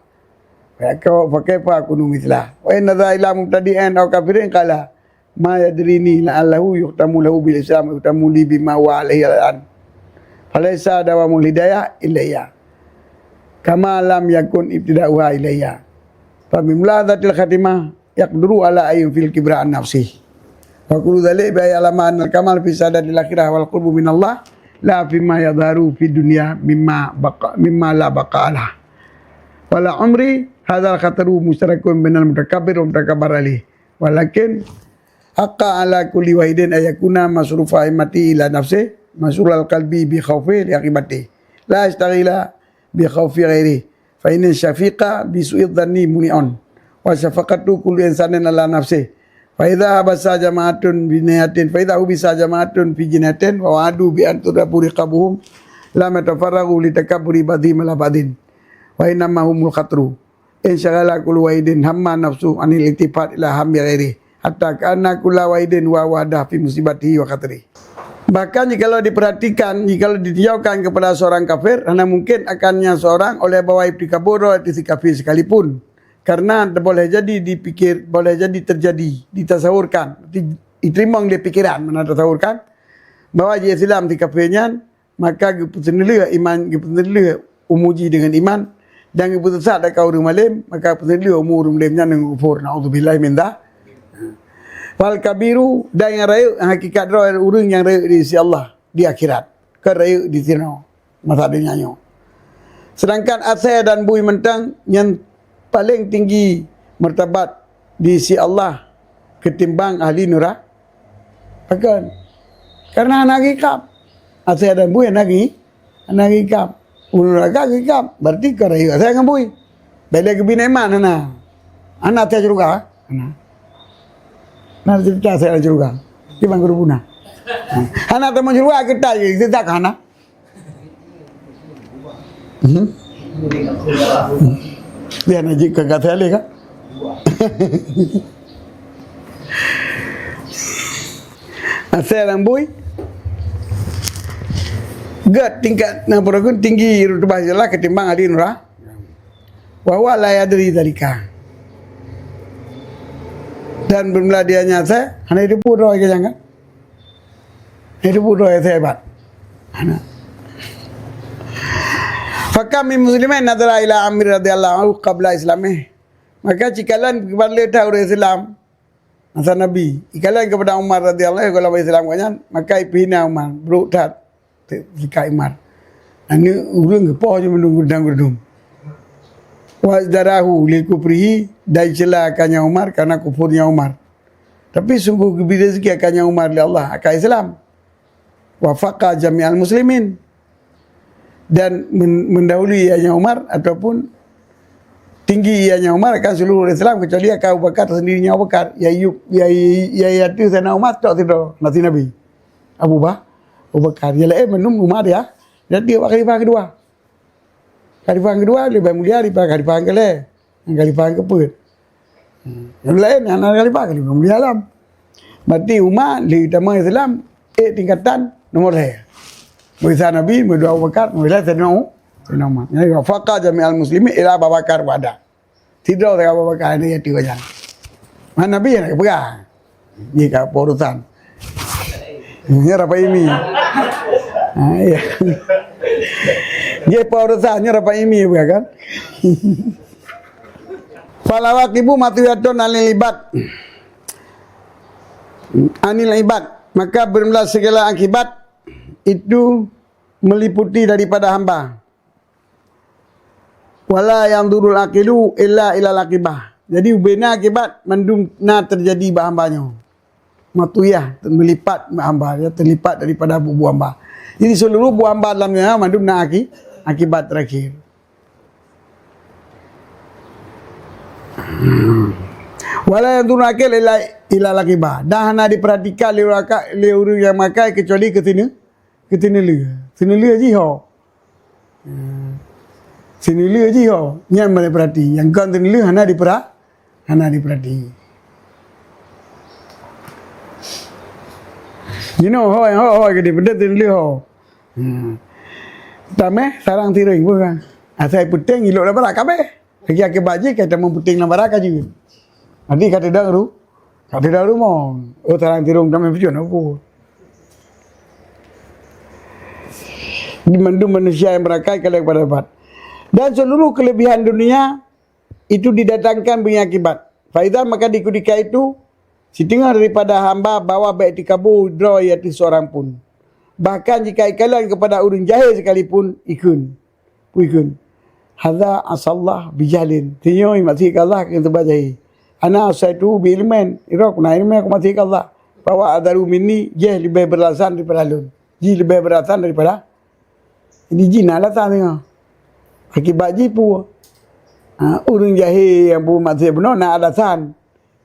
Fa kaifa, fa kaifa akunu mithlah. Wa in nadhara ila mubtadi'in aw kafirin qala ma yadrini la'allahu yukhtamu lahu bil Islam yukhtamu li bima huwa alaihi al-an. Falaisa dawamul hidayah ilayya kama lam yakun ibtida'uha ilayya. Fa min mulahadzatil khatimah yaqduru ala ayyun fil kibra an nafsi. Wa kullu dzalik bi ayyi alama anal kamal fi sadatil akhirah wal qurbu minallah la fima yadharu fid dunya mimma baqa, mimma la baqa lah. Wala amri hadzal khatru musytarakun bainal mutakabbir wal mutakabbar alaih. Walakin haqqa ala kulli wahidin an yakuna masrufa himmati ila nafsih, masrufal qalbi bi khaufi li aqibati. La yastaghila bi khaufi ghairi. Fa inna syafiqa bi su'i dhanni muni'un. Wa syafaqatu kulli insanin ala nafsih. Fa idza habasa jama'atun bi niyatin, fa idza hubisa jama'atun fi jinatin wa wa'adu bi an tudrabu riqabuhum lam yatafarraghu li takabburi ba'dhihim ala ba'dhin. Wa innama humul khatru. Insyaghala kullu wahidin hamma nafsu anil iltifat ila hammi ghairi. Hatta ka'anna kulla wahidin wa wahdah fi musibatihi wa khatrihi. Bahkan jikalau diperhatikan, jikalau ditinjaukan kepada seorang kafir, hana mungkin akannya seorang oleh bawa itikabur atau si kafir sekalipun. Karena boleh jadi dipikir, boleh jadi terjadi, ditasawurkan, di, diterimong di pikiran, mana tasawurkan, bahwa ji Islam si kafir nyan, maka geupeuteunleuh iman, geupeuteunleuh umu jih deungon iman, dan geupeusesat dak ka ureuëng malem, maka peuteunleuh umu ureuëng malem nyan deungon kufur. Naudzubillah min dzalik. Fal kabiru, dan nyang rayeuk, hakikat droe ureuëng nyang rayeuk di sisi Allah di akhirat, kon rayeuk di sinoe masa donya nyoe. Sedangkan asée dan bui mantong nyang paleng tinggi martabat di sisi Allah ketimbang ahli nura-, pakon? Karena hana geuikab. Asée dan bui hana geu-, hana geuikab. Ureuëng nuraka geuikab, berarti kon rayeuk asée ngon bui. Bèk lé geubi iman hana. Hana asée syeuruga, hana. Na cerita asée syeuruga. Di bang guru punah. Hana teuma syeuruga kita je, kita tak hana. Hmm? Dia nak jika kata leh kan? Asée lam bui. Gét tingkat na pura tinggi rutubah jelas ketimbang ahli nura-, wa huwa la yadri dzalika. Dan bermula dia nyasa, hana itu pun roh ke jangan. Itu pun roh yang hebat. Hana. Fakam min muslimin nadhara ila Amir radhiyallahu anhu qabla islamih. Maka cikalon keupada ureuëng Islam masa Nabi. Ikalon keupada Umar radhiyallahu anhu, kalau Islam kat nyan, maka ipihina Umar, brok that. Sikat Umar. Aneuk ureuëng geupoh je meunung gudang-gudung. Wa darahu li kufrihi, dan cela akannya Umar karena kufurnya Umar. Tapi sungguh geubri rezeki akannya Umar lé Allah akan Islam. Wafaqa jami'al muslimin. Dan men-, mendahului ianya Umar ataupun tinggi ianya Umar akan seluruh Islam kecuali akan Abu Bakar sendirinya Abu Bakar. Ya Ayub, ya, ya, ya, ya, Sayyidina Umar tok sidroe, nasi Nabi. Abu Ba-, Abu Bakar. Yang lain mandum Umar ya. Jadi awak khalifah kedua. Khalifah kedua lebih mulia daripada khalifah yang kelai. Yang khalifah yang keempat. Hmm. Yang lain hana khalifah, khalifah mulia alam. Berarti umat di utama Islam, eh, tingkatan nomor saya. Musa Nabi, muda Abu Bakar, muda Sayyidina U-, Sayyidina Umar. Jadi, wafaqa jami'al muslimin ila Abu Bakar wahda. Sidroe sagai Abu Bakar ni yaitu aja. Mana Nabi nak pegang? Ni ka urusan. Ni rapat ini. Ha, iya. Dia urusan, ni rapat ini bukan kan? Falawaqibu matwiyatun anil ibad. Anil ibad. Maka bermula segala akibat itu meliputi daripada hamba. Wala yanzurul aqilu illa ilal aqibah. Jadi, ubena akibat mandum na terjadi bak hamba nyoe. Matuyah, melipat bak hamba, ya, terlipat daripada bubu hamba. Jadi, seluruh bubu hamba dalam dunia mandum na aki-, akibat terakhir. Wala yanzurul aqil illa ilal aqibah. Dan hana diperhatikan lé uraka-, lé ureuëng nyang makai kecuali ke sini. Keu teuneulheueh. Teuneulheueh jih ho. Teuneulheueh jih ho. Nyan meunan peurati. Nyang kon teuneulheueh hana dipera-, hana dipeurati. Jinoe hôi, hôi, hôi, geude peudeuh teuneulheueh ho. Hmm. Tameh sarang tiring pun kan. Asai peuting ilok lam barak kabeh. Lagi akibat jih ka tamong peuting lam barak ka jeuet. Nanti ka teudong ru-, ka teudong rumoh. Oh, tarang tirong tamong peucun apa? Di mandum manusia yang berakai kalian kepada dapat. Dan seluruh kelebihan dunia itu didatangkan bagi akibat. Faiza maka di ketika itu, sitengah daripada hamba bawa baik dikabur droe yaitu seorang pun. Bahkan jika ikalon kepada ureuëng jahil sekalipun, ikheun. Peue ikheun? Hadza asallah bijahlin. Tanyoe maksiat keu Allah keu teuba jahé. Ana asaitu bi ilmin. Irok na ilmu aku maksiat keu Allah. Bahwa adaru minni, jih leubeh beralasan daripada lôn. Jih leubeh beralasan daripada. Jadi jih na alasan tanyoe. Akibat jih peue? Ha, ureuëng jahé nyang peubuet maksiat bunoe na alasan.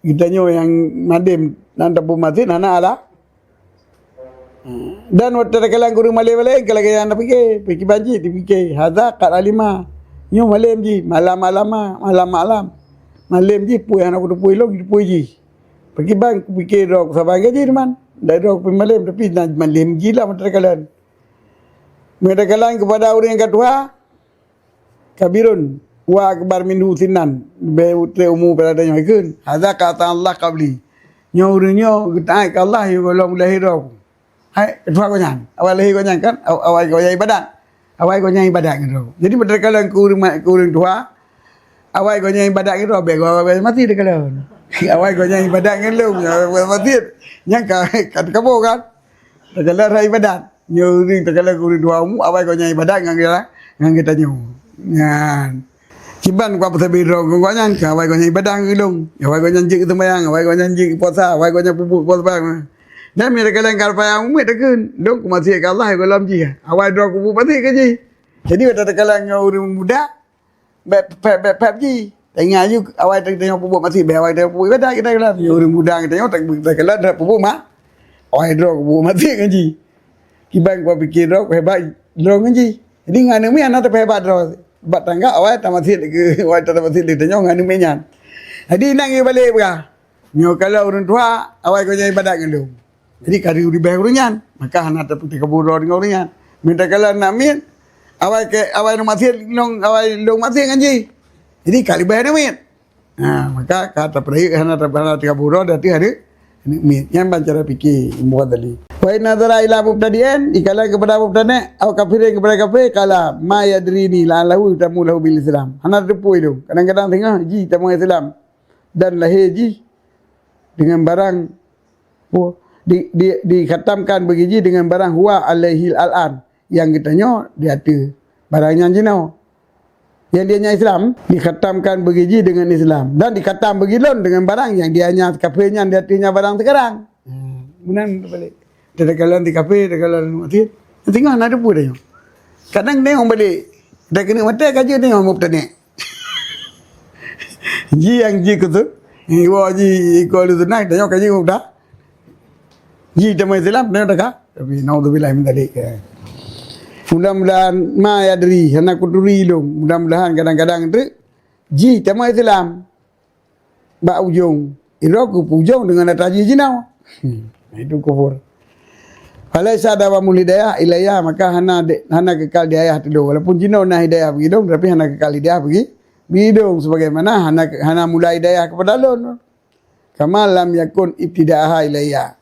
Geutanyoe nyang madem nyang tapeubuet maksiat hana ala. Dan watée takalon ureuëng malem-malem ka lagée nyang tapike, pike banci dipike, hadza qad alima. Nyoe malem jih, malam alama, malam malam. Malem jih peue hana kuteupue lom, teupue jih. Pakiban kupike droe kusaban gaji teuma. Dari droe kupike malem, tapi na malem jih lah watée takalon. Meunyoe takalon keupada ureuëng nyang ka tuha, kabirun wa akbar minhu sinnan, leubeh umu pada tanyoe ikheun. Hadza qad ata'ani Allah qabli. Nyoe ureuëng nyoe geutaát keu Allah yoh gohlom lahé droe. Hai, keudua gobnyan. Awai lahé gobnyan kan, aw-, awai gobnyan ibadat. Awai gobnyan ibadat ngon droe. Jadi, takalon keu ureuëng ma-, keu ureuëng tuha, awai gobnyan ibadat ngon droe, bèk awai mati takalon. Awai gobnyan ibadat ngon lôn, awai mati. Nyang ka, ka teukaboh kan? Takalon rai ibadat. Nyoe ureuëng takalon ureuëng tuha umu, awai gobnyan ibadat ngon geutanyoe. Nyan. Kiban kupeusabé droe keu gobnyan, ka awai gobnyan ibadat ngon lôn. Awai gobnyan jeuet keu seumayang, awai gobnyan jeuet keu puasa, awai gobnyan peubuet puasa. Dan meunyoe takalon ka payah umu takheun, lôn kumaksiat keu Allah gohlom jih. Awai droe kubuet maksiat keu jih. Jadi watée takalon ngon ureuëng muda, bèk pep-pep jih. Taingat aju awai tanyoe peubuet maksiat, bèk awai tanyoe peubuet ibadat kita kalon. Ureuëng muda geutanyoe takalon peubuet ma-, awai droe kubuet maksiat ngon jih. Kiban kupike droe kuhebat droe ngon jih. Jadi ngon aneuk miet hana tapeuhebat droe. Bak tangga awai tamaksiat lé, awai tamaksiat lé tanyoe ngon aneuk miet nyan. Jadi nang geubalek peugah. Nyoe kalon ureuëng tuha, awai gobnyan ibadat ngon lôn. Jadi ka leubeh ureuëng nyan, maka hana tapeutika buroe deungon ureuëng nyan. Meunyoe takalon aneuk miet, awai keu, awai lôn maksiat, lôn, awai lôn maksiat ngon jih. Jadi ka leubeh aneuk miet. Ha, maka ka tapeurayeuk hana, hana teukabu droe di ateueh aneuk miet. Nyan ban cara pike Imam Ghazali. Wa in nadhara ila mubtadi'in, jikalau keupada mubtadi', au kafirin keupada kafé, qala ma yadrini la'allahu yutamu lahu bil Islam. Hana teupeu lôn. Kadang-kadang teungoh jih tamong Islam dan lahé jih dengan barang, oh, di, di, dikhatamkan bagi jih dengan barang huwa alaihil al'an, nyang geutanyoe di ateueh barang nyan jinoe. Nyang dia nyan Islam, dikhatamkan bagi jih dengan Islam. Dan dikhatam bagi lôn dengan barang nyang dia nyan kafé nyan di ateueh nyan barang sekarang. Hmm, meunan balik. Takalon di kafé, takalon maté. Tengok na debu dah nyoe. Kadang tengok balik. Dah keuneuk maté ka jeuet tengok mubtadi'. Ji nyang ji kutut. Iwa ji iko lu tunai, tengok ka ji mubtadi'. Ji teuma Islam, tengok dah ka. Tapi naudzubillah min dzalik. Mudah-mudahan ma yadri, hana kuturi lôn. Mudah-mudahan kadang-kadang tu ji teuma Islam. Bak ujong, iro keu ujong dengan ata jih jinoe. Hmm, itu kufur. Falaisa dawamul hidayah ilayya, maka hana de-, hana kekal di ayah teudong. Walaupun jinoe na hidayah bagi dong, tapi hana kekal hidayah bagi, bagi dong. Sebagaimana hana, hana mula hidayah kepada lôn. Kama lam yakun ibtidaaha ilayya.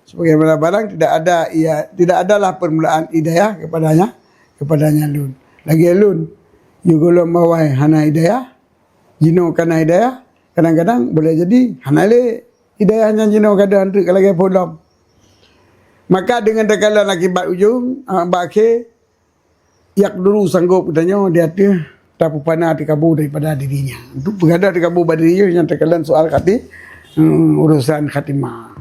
Sebagaimana barang tidak ada ia, tidak adalah permulaan hidayah kepadanya, kepadanya lôn. Lagi lôn, yugolom bawai hana hidayah, jinoe kana hidayah, kadang-kadang boleh jadi hana lé hidayah nyan jinoe gadoh anteuk ka lagée phon lom. Maka dengan takalon akibat ujong, ah, bak akhé, yak dulu sanggup geutanyoe di ateueh tapeupana teukabu daripada dirinya. Untuk peugadoh teukabu bak diri nyan takalon soal kati, hmm, urusan khatimah.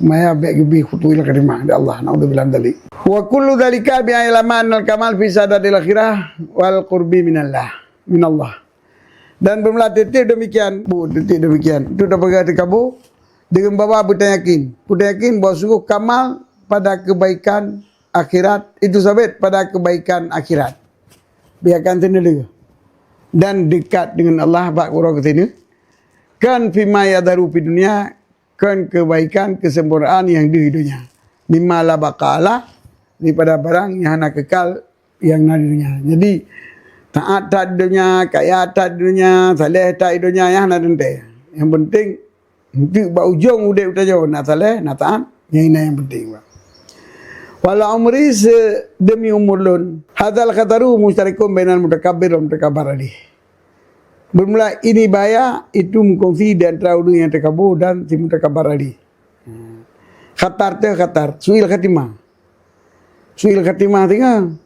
Maya bèk geubi khutuil khatimah di Allah. Naudzubillah min dzalik. Wa kullu dzalika bi ilman al kamal fi sadadil akhirah wal qurbi minallah. Minallah. Dan bermula titik demikian, bu, titik demikian. Itu dah peugah teukabu dengan bawa beutanyakin. Beutanyakin bahwa sungguh kamal pada kebaikan akhirat, itu sabit pada kebaikan akhirat. Biarkan sendiri. Dan dekat dengan Allah bak uroe keusineuk. Kan fima yadharu fi dunia, kon kebaikan, kesempurnaan nyang deuh di donya. Mimma la baqa lah, daripada barang nyang hana kekal nyang na di donya. Jadi, taat that di donya, kaya that di donya, saleh that di donya, nyang hana teuntèe. Nyang penting, untuk bak ujong udép tanyoe, na saleh, na taat, nyang inan nyang penting. Wala umri, se-, demi umur lôn, hadzal khataru musytarikun bainal mutakabbir wal mutakabbar alaih. Bermula ini bahaya, itu mengkongsi di antara ureuëng nyang teukabu dan si mutakabbir tadi. Khatar teuh khatar, su'il khatimah. Su'il khatimah teuh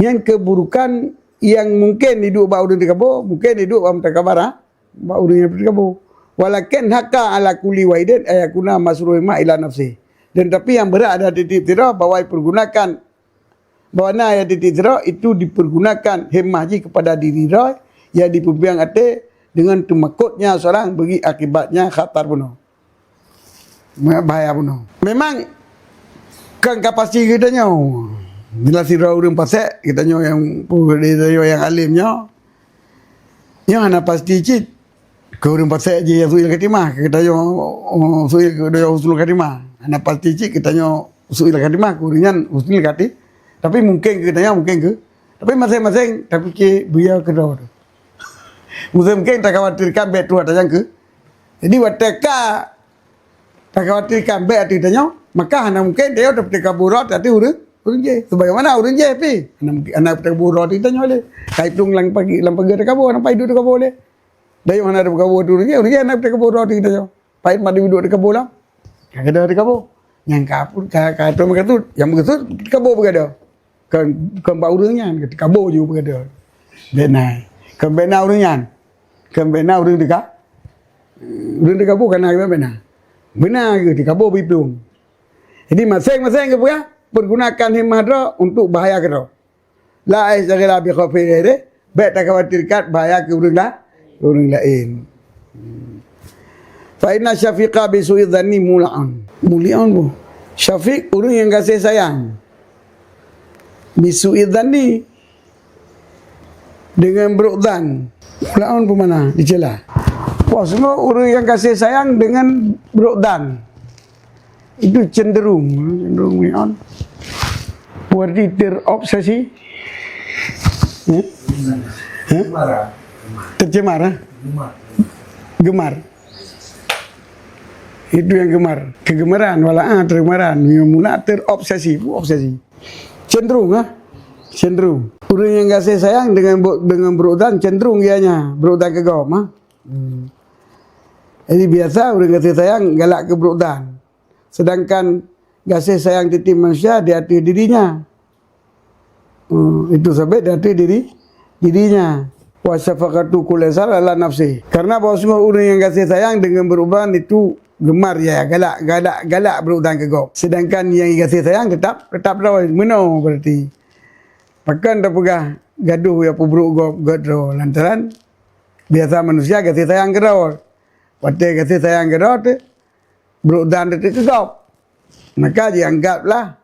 nyan keburukan Nyang mungken iduek bak ureuëng teukaboe, mungken iduek bak meutakabbar, ha? Bak ureuëng nyang teukaboe. Walakin haqa ala kulli wahidin ayakuna masruhima ila nafsi. Dan tapi yang berhak ada titik tira bahwa dipergunakan, bahwa na ya titik tira itu dipergunakan himmah jih kepada diri droe yang dipeubiang até dengan teumakotnya seorang bagi akibatnya khatar bunoe. Bahaya bunoe. Memang kan ka pasti geutanyoe. Bila sidroe ureuëng pasek, geutanyoe nyang geutanyoe nyang alim nyoe. Nyoe hana pasti cit. Keu ureuëng pasek jih nyang su'il khatimah, geutanyoe, oh, su'il geutanyoe husnul khatimah. Hana pasti cit geutanyoe su'il khatimah, keu ureuëng nyan husnul khati-, tapi mungken geutanyoe, mungken geu. Tapi maséng-maséng tapike beuya keudroe. Mungken takhawatirkan bek tuha tajang keu. Jadi watée ka takhawatirkan bek ateueh tanyoe, maka hana mungken tanyoe tapeutakabur ateueh ureuëng, ureuëng jéh. Sebagaimana ureuëng jéh pih, hana mungken, hana tapeutakabur ateueh tanyoe lé. Kai plueng lam pagi, lam pageue takabur, hana pai duek takabur lé. Tanyoe hana tapeutakabur ateueh ureuëng jéh, ureuëng jéh hana tapeutakabur ateueh tanyoe. Pai mat duek takabur lam. Ka keudroe takabur. Nyang ka pun, ka, ka tu meukeusut, nyang meukeusut takabur beugadoh. Kon, kon bak ureuëng nyan, takabur ju beugadoh. Bena. Kon bena ureuëng nyan. Kon bena ureuëng teuka. Ureuëng teuka bu kana bena. Bena ke takabur biplueng. Jadi maséng-maséng geupeugah pergunakan himmah droe untuk bahaya keudroe. La asyghila bi khaufi ghairi, bek takhawatirkan bahaya keu ureuëng la-, ureuëng laén. Fa inna syafiqa bi su'i dhanni mula'an. Mula'an bu. Syafiq ureuëng nyang gaséh sayang. Bi su'i dhanni, dengan buruk zan. Mula'an peumana dicela. Wah, sungguh ureuëng nyang gaséh sayang dengan buruk zan. Itu cenderung, cenderung mula'an. Berarti terobsesi. Ya? Ya? Tercemar, ya? Gemar. Itu yang gemar. Kegemaran, wala ah, tergemaran. Yang mula terobsesi, obsesi. Cenderung, ha? Cenderung. Ureuëng nyang gaséh sayang dengan bu-, dengan buruk zan cenderung ianya buruk zan keu gob, ha? Hmm. Jadi biasa ureuëng gaséh sayang galak keu buruk zan. Sedangkan gaséh sayang tieb-tieb manusia di ateueh dirinya. Hmm, itu sabit di ateueh diri, dirinya. Wa syafaqatu kulli insan ala nafsi. Karena bahwa sungguh ureuëng nyang gaséh sayang dengan buruk zan itu gemar ya, galak, galak, galak buruk zan keu gob. Sedangkan nyang gaséh sayang tetap, tetap droe meunoe berarti. Pakon tapeugah gadoh ya peuburuk gob geuh droe lantaran biasa manusia gaséh sayang keu droe. Watée gaséh sayang keu droe teuh, buruk zan teuh keu gob. Maka jianggaplah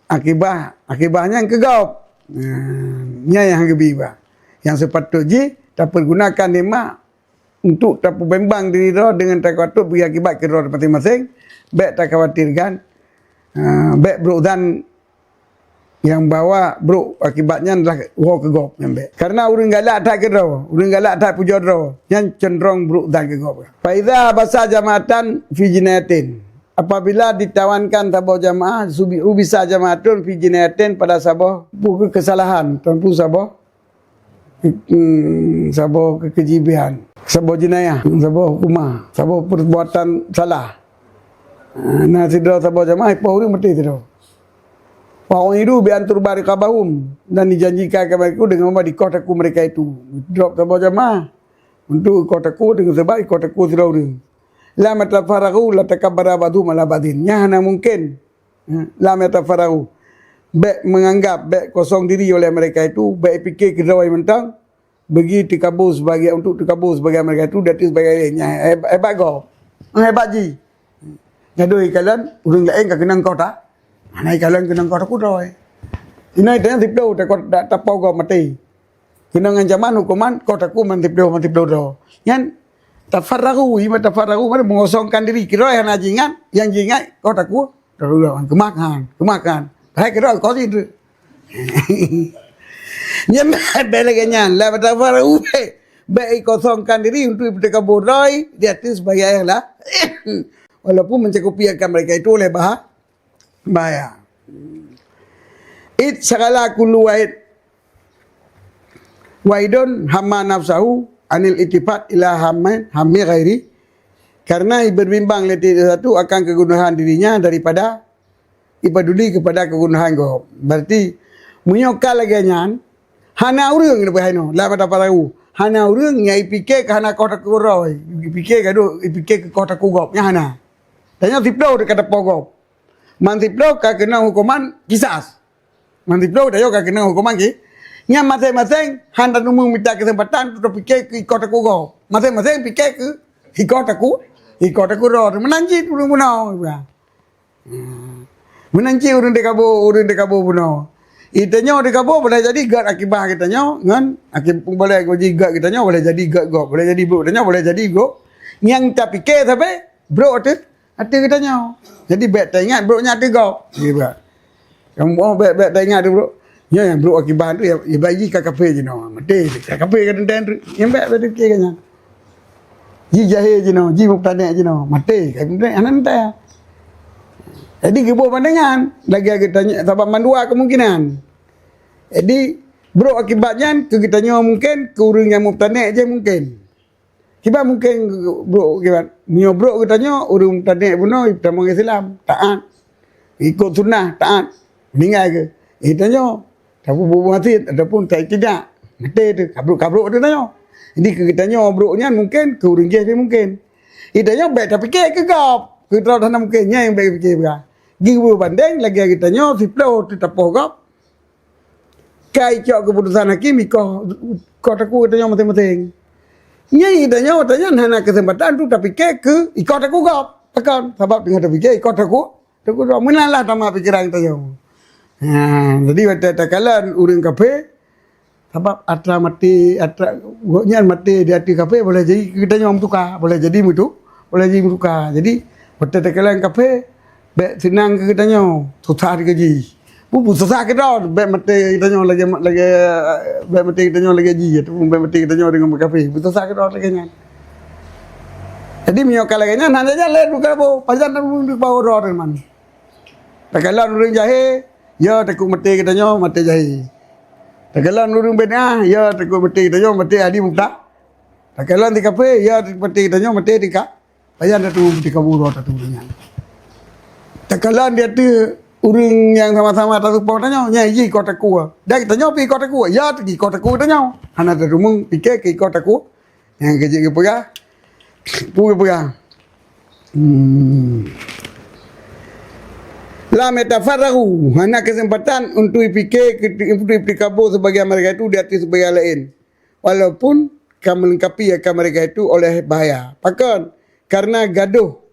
akibah, akibah nyan keu gob. Nah, nyan nyang geubi bah. Nyang seupatôt jih tapeurgunakan nikmat untuk tapeubeumbang diri droe deungon takhawatir bri akibat keu droe maséng-maséng, bék takhawatirkan, ah, bék brok zan nyang bahwa brok akibat nyan adalah woe keu gob nyan bék. Karena ureuëng galak that keu droe, ureuëng galak that pujoe droe, nyan cenderung brok zan keu gob. Fa iza habasa jama'atan fi jinayatin. Apabila ditawankan saboh jamaah, subi-, ubisa jama'atun fi jinayatin pada saboh pu-, keusalahan, teungku saboh Hmm, saboh keukejibihan, saboh jenayah, saboh hukumah, saboh perbuatan salah. Ah, na sidroe saboh jamaah, ipoh ureuëng maté sidroe. Wa u'idu bi an tudhriba riqabahum, dan dijanjikan kepada aku dengan Allah dikoh takue mereka itu. Drop saboh jamaah untuk ikoh takue dengan sebab ikoh takue sidroe ureuëng. Lam yatafarraqu latakabbara ba'dhum ala ba'dhin. Nyan hana mungken. Ha, lam yatafarraqu. Bék menganggap, bék kosong diri oleh mereka itu, bék pikir keudroe mantong, bagi teukabô sebagai, untuk teukabô sebagai mereka itu, dan sebagai lain. Nyan hebat, hebat gob. Hebat jih. Gadoh ikalon, ureuëng laén ka keunong kota. Hana ikalon keunong kota kudroe. Inoe teuh siploh takot dak tapau gob maté. Keunong ancaman hukuman, kota ku man siploh, man siploh droe. Nyan tafarraqu, iman tafarraqu, mana mengosongkan diri. Keudroe hana jingat, nyang jingat kota ku. Keumah kan, keumah kan. Hai keudroe kau situ. Nyan bék lagée nyan, la tafarraqu, bék ikosongkan diri untuk ipeuteuka boh droe di ateueh sebagai ayah lah. Walaupun mencakupi akan mereka itu oleh bah-, bahaya. Id sagala kullu wahid, wahidun hamma nafsahu anil iltifat ila hammi, hammi ghairi. Karena berbimbang lé tieb satu akan kegundahan dirinya daripada ipaduli kepada kegundahan gob. Berarti, meunyoe ka lagée nyan, Hana ureuëng leubeh hai nyoe, lam mata para u. Hana ureuëng nyang ipike keu hana koh takue droe, ipike gadoh, ipike keu koh takue gob, nyan hana. Tanyoe siploh teuka tapoh gob. Man siploh ka keunong huköman kisas. Man siploh tanyoe ka keunong huköman ki. Nyan maséng-maséng hana teumeu mita keuseumpatan untuk pike keu ikoh takue gob. Maséng-maséng pike keu ikoh takue, ikoh takue droe. Meunan cit ureuëng bunoe. Hmm. Meunan cit ureuëng teukaboe, ureuëng teukaboe bunoe. Itanyoe teukaboe boleh jadi gét akibat geutanyoe ngon aki-, boleh jadi gét geutanyoe, boleh jadi gét gob, boleh jadi brok tanyoe, boleh jadi brok. Nyang tapike sabe brok ateueh, ateueh geutanyoe. Jadi bék taingat brok nyan ateueh gob. Gitu. Kamoe bék, bék taingat ateueh brok. Nyoe nyang brok akibat tu ya, ya bagi ka kaphé jinoe. Maté ka kaphé ka teuntèe tu. Nyang bék, bék tapike nyan. Ji jahé jinoe, ji mubtadi' jinoe, maté, kan hana teuntèe. Jadi geuboh pandangan, lagèe geutanyoe, sabab mandua kemungkinan. Jadi brok akibat nyan keu geutanyoe mungken, keu ureuëng nyang mubtadi' jih mungken. Kiban mungken brok akibat. Meunyoe brok geutanyoe, ureuëng mubtadi' bunoe tamong Islam, taat. Ikot sunnah, taat. Meuninggai keu. Geutanyoe, Tapi bubuet maté ataupun tak tidak, maté tu, kabrok-kabrok tu tanyoe. Jadi keu geutanyoe brok nyan mungken, keu ureuëng jih pih mungken. Geutanyoe bék tapike keu gob, keu droe hana mungken, nyan nyang bék tapike peugah. Geubeubandeng lagèe geutanyoe siploh teuh tapoh gob. Ka icok keuputusan hakim ikoh, ikoh takue geutanyoe maséng-maséng. Nyan geutanyoe, geutanyoe hana keuseumpatan tu tapike keu ikoh takue gob. Pakon? Sabab teungoh tapike ikoh takue Takue droe, meunan lah tamat pikeran geutanyoe. Ha, jadi watèe takalon ureuëng kafé, sabab atra maté, atra gobnyan maté di ateueh kafé, boleh jadi geutanyoe meutuka, boleh jadi meutu-, boleh jadi meutuka. Jadi watèe takalon kafé, bék seunang keu geutanyoe, susah dikeue jih. Peue susah keudroe, bék maté geutanyoe lagèe, lagèe, bék maté geutanyoe lagèe jih, ataupun bék maté geutanyoe deungon kafé. Peue susah keudroe lagèe nyan. Jadi meunyoe ka lagèe nyan, hana jaleh buka bo, pajan dan buka bo droe teuma. Takalon ureuëng jahé, ya takot maté geutanyoe, maté jahé. Takalon ureuëng bid'ah, ya takot maté geutanyoe, maté ahli mubta-, takalon di kafé, ya maté geutanyoe, maté di ka-, pajan tatu di kabu droe tatu nyan. Takalon di ateueh ureuëng nyang sama-sama tasupoh tanyoe, nyan jih ikoh takue. Dan geutanyoe pih ikoh takue, ya ikoh takue tanyoe. Hana tatumeung pike keu ikoh takue. Nyang keu jeuet geupeugah, peue geupeugah? Hmm. Lam yatafarraqu, hana keuseumpatan untuk ipike, untuk ipike kabu sebagian mereka itu di ateueh sebagian laén. Walaupun ka meulengkapi akan mereka itu oleh bahaya. Pakon? Karena gadoh,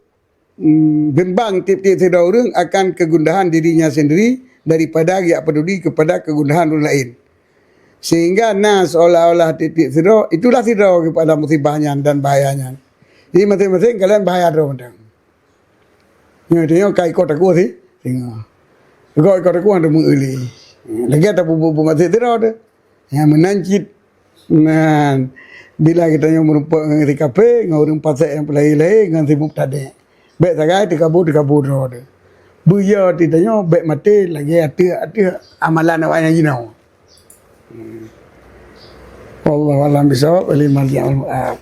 hmm, bimbang tieb-tieb sidroe ureuëng akan kegundahan dirinya sendiri daripada jak peduli kepada kegundahan ureuëng laén. Sehingga na seolah-olah tieb-tieb sidroe, itulah sidroe kepada musibah nyan dan bahaya nyan. Jadi maséng-maséng kalian bahaya droe mantong. Nyoe, nyoe ka ikoh takue sih, singoh. Ikoh, ikoh takue hana meueuli. Lagèe tapubuet-buet maté sidroe tu. Nyang meunan cit. Nan, bila geutanyoe meurumpok ngon si kafé, ngon ureuëng fasik nyang peulahé-lahé, ngon si mubtadi'. Bék sagai teukabu-teukabu droe teuh. Beuyo ti tanyoe bék maté lagèe ateueh-ateueh amalan awaknyan jinoe. Hmm. Wallahu a'lam bishawab, wa ilaihi marji'ul ma'ab.